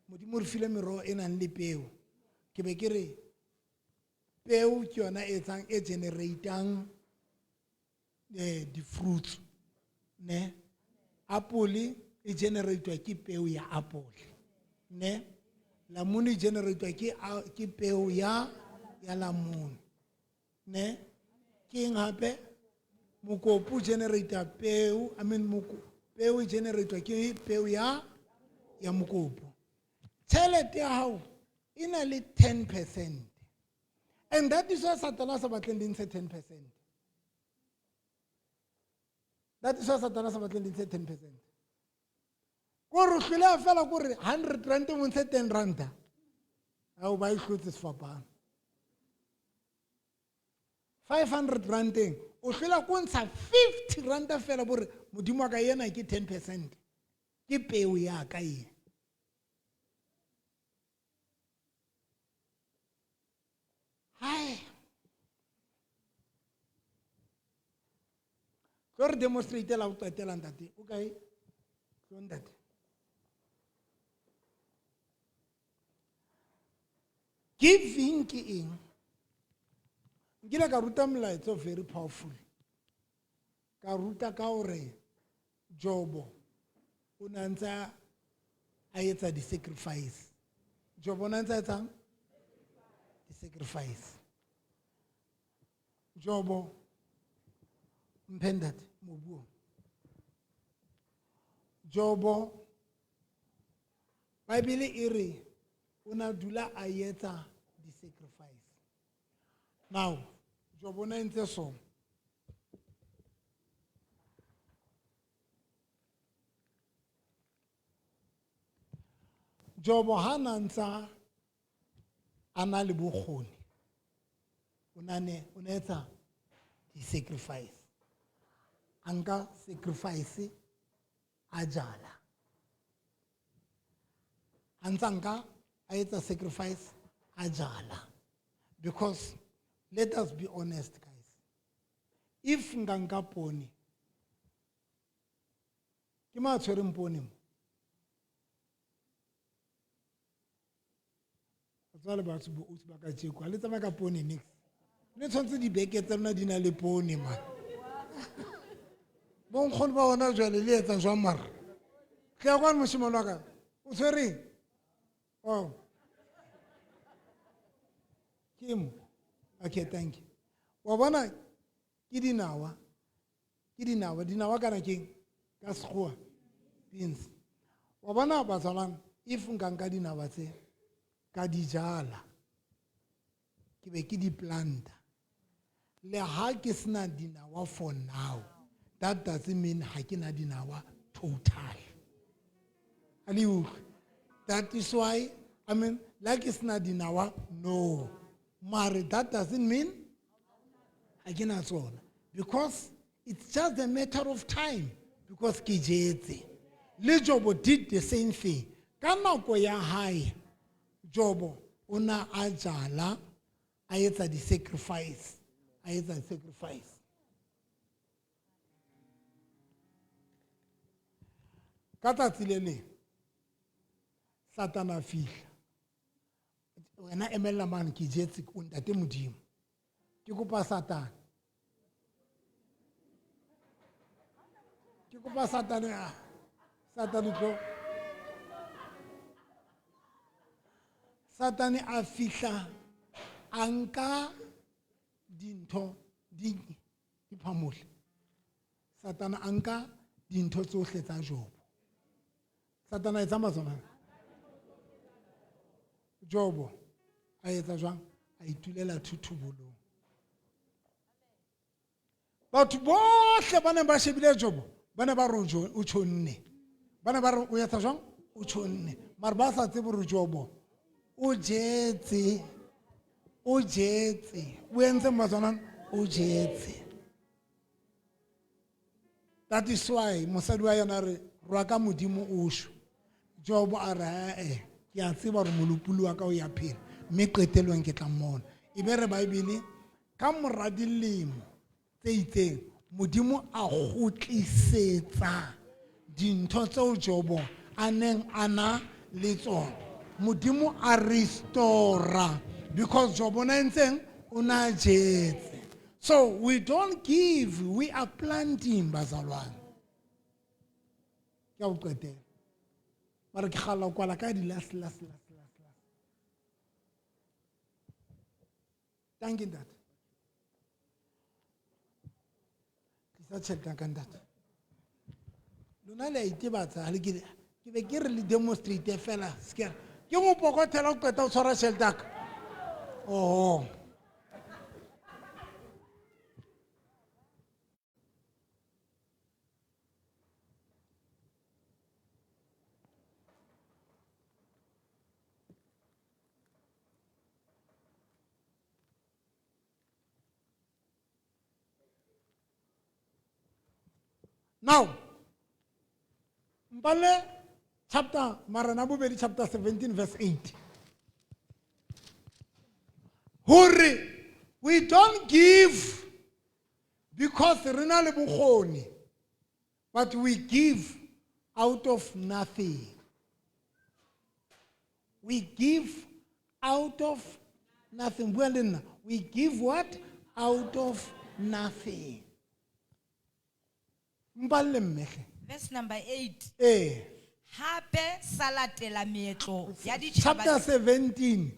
Modimo re file meroho e nang le peo. Ke be ke re peo ke yona e etsang e generatang di-fruits, ne? Apole e generatwa ke peo ya apole, ne? Lamune e generatwa ke peo ya lamune, ne? Ke eng hape? Mokopu generata peo, I mean peo e generatwa ke peo ya mokopu. Tjhelete ya hao e na le 10%. And that is why Satana sa batleng le ntshe 10%. That is why Satana sa batleng le ntshe 10%. Ko re hloleha fela ko re 100 rand o ntshe 10 rand. Hao ba e hlotse sefapano. 500 rand teng o hlola ko ntsha 50 rand fela bore modimo wa ka yena ke 10%. Ke peo ya ka e. Hai. Tlo re demonstrate la ho qetela ntate. O kae? Tlo ntate. Giving ke eng? Nkile ka ruta molaetsa o very powerful. Ka ruta ka hore Jobo o ne a ntse a etsa di-sacrifice. Jobo o ne a ntse a etsang? Di-sacrifice. Jobo, mphe ntate, mobu o. Jobo, Bible e re o ne a dula a etsa di-sacrifice. Now, Jobo o ne a entse so. Jobo ha na ntsa a na le bokgoni, o na ne, o ne etsa di-sacrifice. A nka sacrifice a jala. A ntsa nka a etsa sacrifice a jala. Because let us be honest, guys. If nka nka poone, ke mang a tshwereng poone mo? Batswadi ba bo ausi ba kajeko, ha le tsamaya ka poone niks. Le tshwanetse dibeke tsa lona di na le poone, man. Bo nkgono ba hona jwale le etsa jwang mara? Tla kwano moshemane wa ka. O tshwereng? Oh. Ke mo. Okay, thank you. Wa bona ke dinawa. Ke dinawa, dinawa kana keng? Ka sekgowa. Beans. Wa bona batswalane, if nka nka dinawa tse ka di jala, ke be ke di planta. Le ha ke sena dinawa for now, that doesn't mean ha ke na dinawa total. A le utlwe? That is why, I mean, like ke sena dinawa, no. Mare that doesn't mean ha ke na tsona. Because it's just a matter of time. Because ke jetse. Le Jobo did the same thing. Ka nako ya hae, Jobo o na a jala, a etsa di-sacrifice, a etsa sacrifice. Ka tsatsi le leng, Satana a fihla. Wena emella mane ke jetse o ntate Modimo. Ke kopa Satane. Ke kopa Satane a Satane tlo. Satane a fihla a nka dintho di di phamole. Satane a nka dintho tsohle tsa Jobo. Satane a etsa matswana. Jobo a etsa jwang? A itulela thuthubolong. Batho bohle ba neng ba shebile Jobo ba ne ba re o tjhonne. Ba ne ba re o etsa jwang? O tjhonne. Mara ba sa tsebe hore Jobo o jetse, o jetse. O entse matswana, o jetse. That is why mosadi wa yena a re rwa ka Modimo o shwe. Jobo a re eh, ke a tseba hore molopolli wa ka o ya phela, mme qetellong ke tla mmona. E be re Bible ka mora dilemo tse itseng Modimo a kgutlisetsa dintho tseo Jobo a neng a na le tsona. Modimo a restore because Jobo na entseng o na jetse. So we don't give, we are planting bazalwane. Ke a o qetela. Mara ke kgalla ho kwala ka di last, last, last, last, last. Thank you, ntate. Tlisa tjhelete ya ka, ntate. Lona le a itebatsa, ha le ke ke be ke re le demonstrate fela, se ke ke mo pokothela o qeta ho tshwara tjhelete ya ka. Oho. Now, Mbale chapter, Marana Bobedi chapter 17 verse 8. Hore, we don't give because re na le bokgoni, but we give out of nothing. We give out of nothing. Bua le nna. We give what? Out of nothing. Mpalle mme hle. Verse number 8. Eh. Hape sa latela meetlo ya ditjhaba Chapter 17.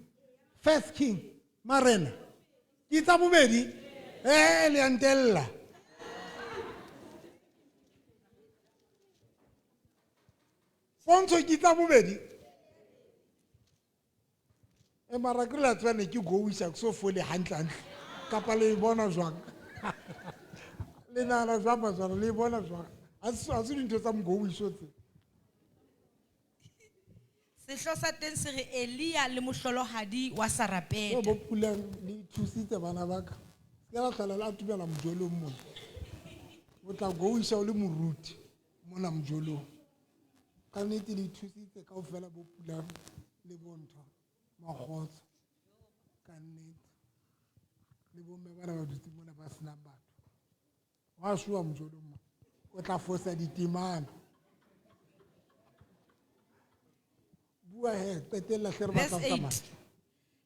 First King. Marena. Ke tsa bobedi? Eh, le a ntella. Pontsho ke tsa bobedi? E mara ke la tswa ne ke goisa ke so fole hantle hantle. Kapa le e bona jwang? Le nahana jwang batswana? Le e bona jwang? Ha se dintho tsa mogowiso tse. Sehlo sa teng se re Elia le mohlolohadi wa Sarepeta. Yo, bo Puleng le thusitse bana ba ka. Se ka la hlola le atumela mojolong mona. O tla goisa o le moruti mona mojolong. Ka nnete le thusitse kaofela bo Puleng le bo ntho Makgotso. Ka nnete. Le bomme bana ba dutse mona ba senang batho. Wa shwa mojolong mona. O tla fosa ditemana. Bua he, qetella hle re Verse batla ho 8. tsamaya.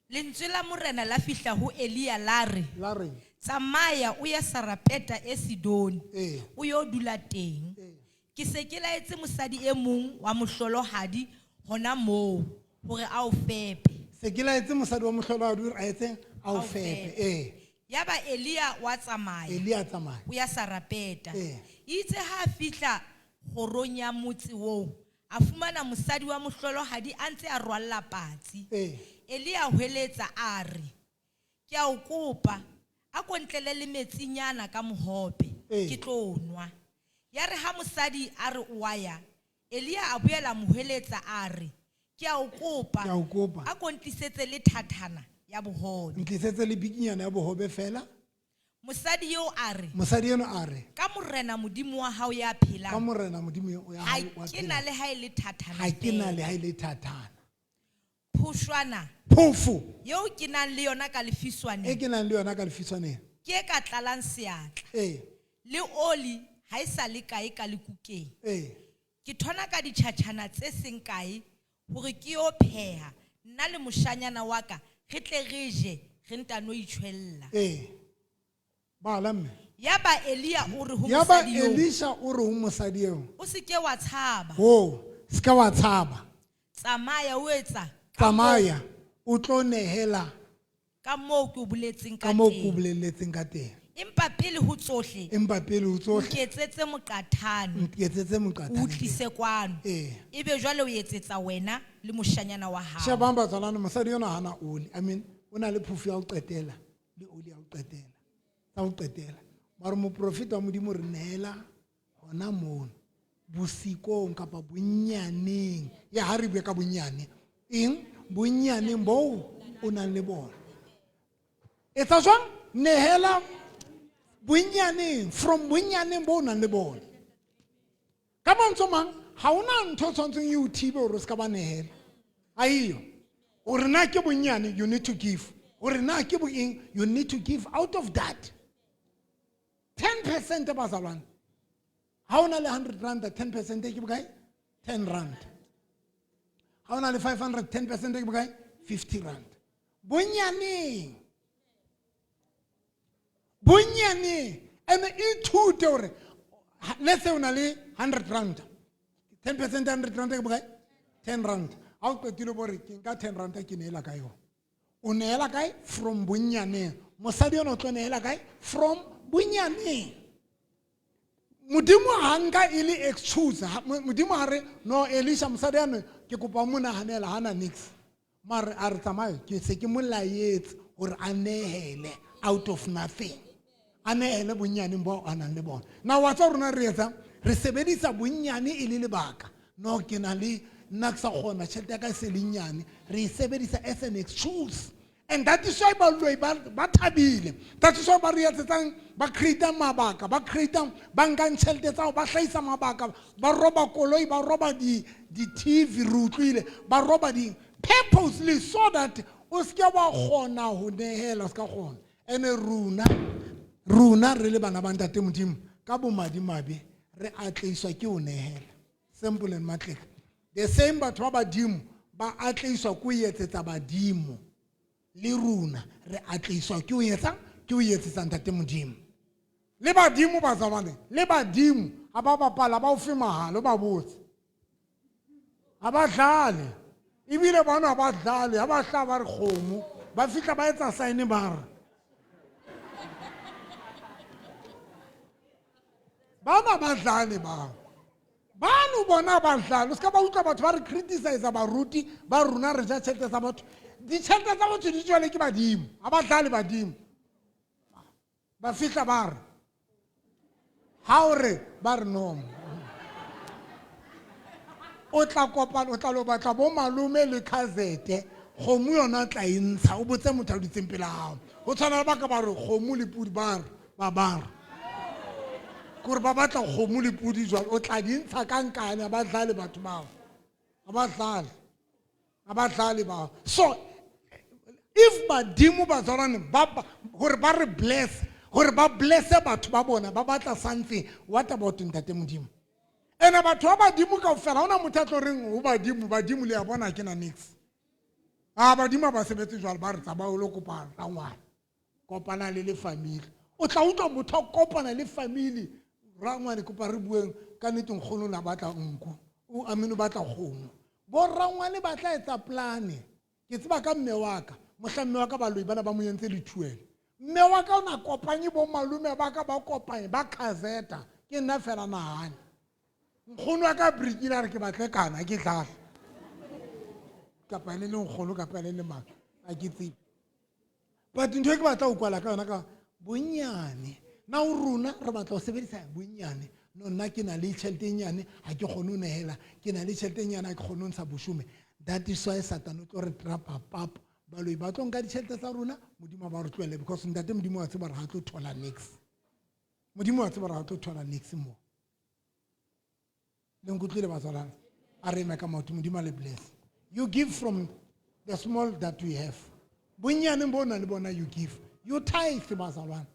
Lentswe la Morena la fihla ho Elia la re, La reng? Tsamaya o ye Sarepeta e Sidone, Eh. o yo dula teng. Eh. Ke se ke laetse mosadi e mong wa mohlolohadi hona moo hore a o fepe. Se ke laetse mosadi wa mohlolohadi hore a etseng? A o A o fepe. fepe. Eh. Yaba Elia wa tsamaya. Elia a tsamaya. O ya Sarepeta. Eh. Itse ha a fihla kgorong ya motse oo, a fumana mosadi wa mohlolohadi a ntse a rwalla patsi. Eh. Elia a hweletsa a re, Ke a o kopa, A ko ntlele le metsinyana ka mohope ke tlo nwa. Ya re ha mosadi a re o a ya, Elia a boela a mo hweletsa a re, ke a o kopa. Ke a o kopa. A ko ntlisetse le thathana ya bohobe. Ntlisetse le bikinyana ya bohobe fela. Mosadi eo a re, Mosadi eno a re, ka Morena Modimo wa hao ya ka phelang, Morena Modimo ya ha hao wa ke na phelang, le ha e le thathana ha ke na feela. le ha e le thathana. Phoshwana Phofo eo ke nang le yona ka e lefiswaneng ke nang le yona ka lefiswaneng. ke e ka tlalang seatla. Ee. Le oli ha e sa le kae ka lekukeng. Ee. Ke thona ka ditjhatjhana tse seng kae hore ke yo pheha nna le moshanyana wa ka re tle re je re ntano itjhwella. Ee. Bala mme. Yaba Elia o re ho Yaba mosadi eo, Elisha o re ho mosadi eo, o se ke wa tshaba. ho se ka wa tshaba. Tsamaya o etsa Tsamaya o tlo nehela ka moo ke o boletseng ka ka moo ke o teng. bolelletseng ka teng. Empa pele ho tsohle, Empa pele ho tsohle, nketsetse moqathane, nketsetse moqathane o tlise kwano. Ee. Ebe jwale o etsetsa wena le moshanyana wa hao. Shebang batswalane, mosadi enwa hana oli. I mean, o na le phofo ya ho qetela le oli ya ho qetela. Tsa ho qetela. Mara moprofeta wa Modimo re nehela hona mono bosikong kapa bonnyaneng. Ya ha re bue ka bonnyane. Eng? Bonnyaneng boo o nang le bona. Etsa jwang? Nehela bonnyaneng, from bonnyaneng bo o nang le bona. Ka mantswe a mang, ha hona ntho e tshwanetseng e o thibe hore o se ka ba nehela. Aiyo. Hore na ke bonnyane, you need to give. Hore na ke bo eng, you need to give out of that. 10% bazalwane. Ha o na le 100 rand, 10% ke bokae? 10 rand. Ha o na le 500, 10% ke bokae? 50 rand. Bonnyaneng. Bonnyaneng. Ene ithute hore, let's say o na le 100 rand. 10% 100 rand ke bokae? 10 rand. Ha o qetile bo re, ke nka 10 rand ke neela ka yona. O neela kae? From bonnyaneng. Mosadi ena o tlo neela kae? From bonnyaneng. Modimo ha nka e le excuse. Modimo ha re, no, Elisha, mosadi ane, ke kopa o mo nahanela, hana nix. Mare a re tsamaye, ke se ke mo laetse hore a nehele out of nothing. A nehele bonnyaneng bo a nang le bona. Na wa tseba rona re etsang? Re sebedisa bonnyane e le lebaka. No, ke na le, nna ke sa kgona, tjhelete ya ka e se le nyane. Re e sebedisa as an excuse. And that is why baloi ba thabile. That is why ba re etsetsang, ba create-ang mabaka, ba create-ang, ba nkang tjhelete tsa hao, ba hlahisa mabaka, ba roba koloi, ba roba di TV, re utlwile, ba roba di purposely so that o se ke wa kgona ho nehela, o se ka kgona. Ene rona re le bana ba Ntate Modimo, ka bomadimabe re atlehiswa ke ho nehela. Simple and matleka. The same batho ba badimo ba atlehiswa ke ho etsetsa badimo. Le rona re atlehiswa ke ho etsa, ke ho etsetsa Ntate Modimo. Le badimo ba tsamane, le badimo ha ba bapala ba o fe mahala, o ba botse. Ha ba dlale. Ebile bana ha ba dlale, ha ba hla ba re kgomo, ba fihla ba etsa sign ba re. Bana ba dlale bao. Bano bona ba dlale, o ska ba utlwa batho ba re criticize baruti, ba rona re ja tjhelete tsa batho. Ditjhelete tsa batho di jwale ke badimo, ha ba dlale badimo. Ba fihla ba re, ha o re, ba re no. O tla kopana, o tla lo batla bo malome le khazete, kgomo yona tla e ntsha, o botse motho a dutseng pela hao. Ho tshwana le ba ka ba re kgomo le pudi ba re, ba ba re. Kore ba batla kgomo le pudi jwale, o tla di ntsha ka nkane, ha ba dlale batho bao. Ha ba dlale. Ha ba dlale bao. So, if badimo ba tswalane, ba ba, hore ba re bless, hore ba blesse batho ba bona, ba batla something, what about Ntate Modimo? Ene batho ba badimo kaofela, ha hona motho a tlo reng ho badimo, badimo le a bona ke na nix. Ah, badimo ha ba sebetse jwalo, ba re tsamaya o lo kopa rangwane. Kopana le family. O tla utlwa motho a kopana le family, rangwane kopa re bueng ka nnete nkgono o ne a batla nku, o amene o batla kgomo. Bo rangwane ba tla etsa plan. Ke tseba ka mme wa ka, mohla mme wa ka baloi bana ba mo entse lethuele. Mme wa ka o na kopanye bo malome ba ka ba kopanye ba khazeta, ke nna fela nahane. Nkgono wa ka brikile a re ke batle kana ke dlala. Kapa e le le nkgono kapa e le le mang, ha ke tsebe. But ntho e ke batla ho kwala ka yona ka Bonnyane. Now rona re batla ho sebedisa bonnyane. No nna ke na le tjhelete e nyane, ha ke kgone ho nehela. Ke na le tjhelete e nyane, ha ke kgone ho ntsha boshome. That is why Satan o tlo re trapa pap. Baloi ba tlo nka ditjhelete tsa rona, Modimo a ba re tlohele, because ntate Modimo wa tseba hore ha tlo thola niks. Modimo wa tseba hore ha tlo thola niks mo. Le nkutlwile batswalana? A re eme ka maoto, Modimo a le bless. You give from the small that we have. Bonnyane bo na le bona you give. You tithe bazalwane.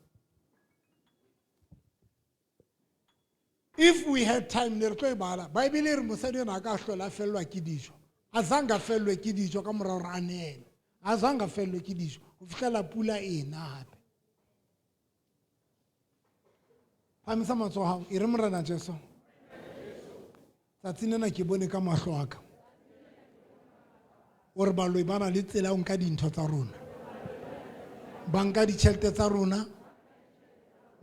If we had time, ne re tlo e bala. Bible e re mosadi ena a ka hlola a fellwa ke dijo. A zange a fellwe ke dijo ka mora hore a neele. A zange a fellwe ke dijo ho fihlela pula e na hape. Phahamisa matsoho a hao, e re Morena Jesu. Tsatsing lena ke bone ka mahlo a ka. Hore baloi ba na le tsela ya ho nka dintho tsa rona. Ba nka ditjhelete tsa rona,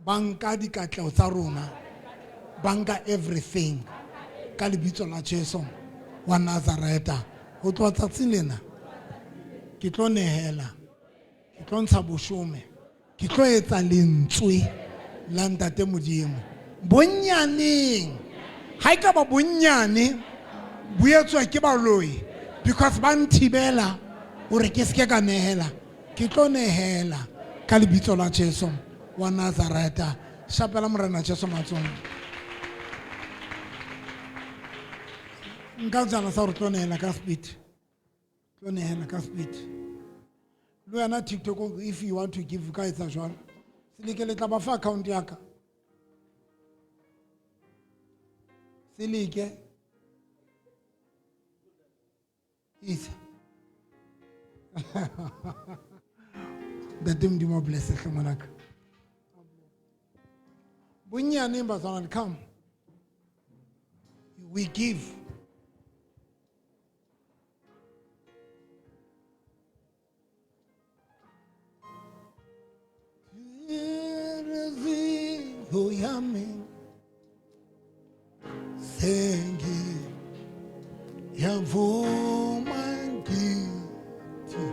ba nka dikatleho tsa rona, ba nka everything ka lebitso la Jesu wa Nazareta. Ho tloha tsatsing lena ke tlo nehela, ke tlo ntsha boshome, ke tlo etsa lentswe la Ntate Modimo. Bonnyaneng, ha e ka ba bonnyane bo etswa ke baloi because ba nthibela hore ke seke ka nehela, ke tlo nehela ka lebitso la Jesu wa Nazareta. Shapela Morena Jesu matsoho. Nka jana sa hore tlo nehela ka speed. Tlo nehela ka speed. Le wena TikTok, if you want to give, ka etsa jwalo. Seleke le tla ba fa account ya ka. Seleke. Isa. Ntate Modimo a bless hle ngwanaka. Bonnyane batswana, come. We give. Sengi yavuma ngithi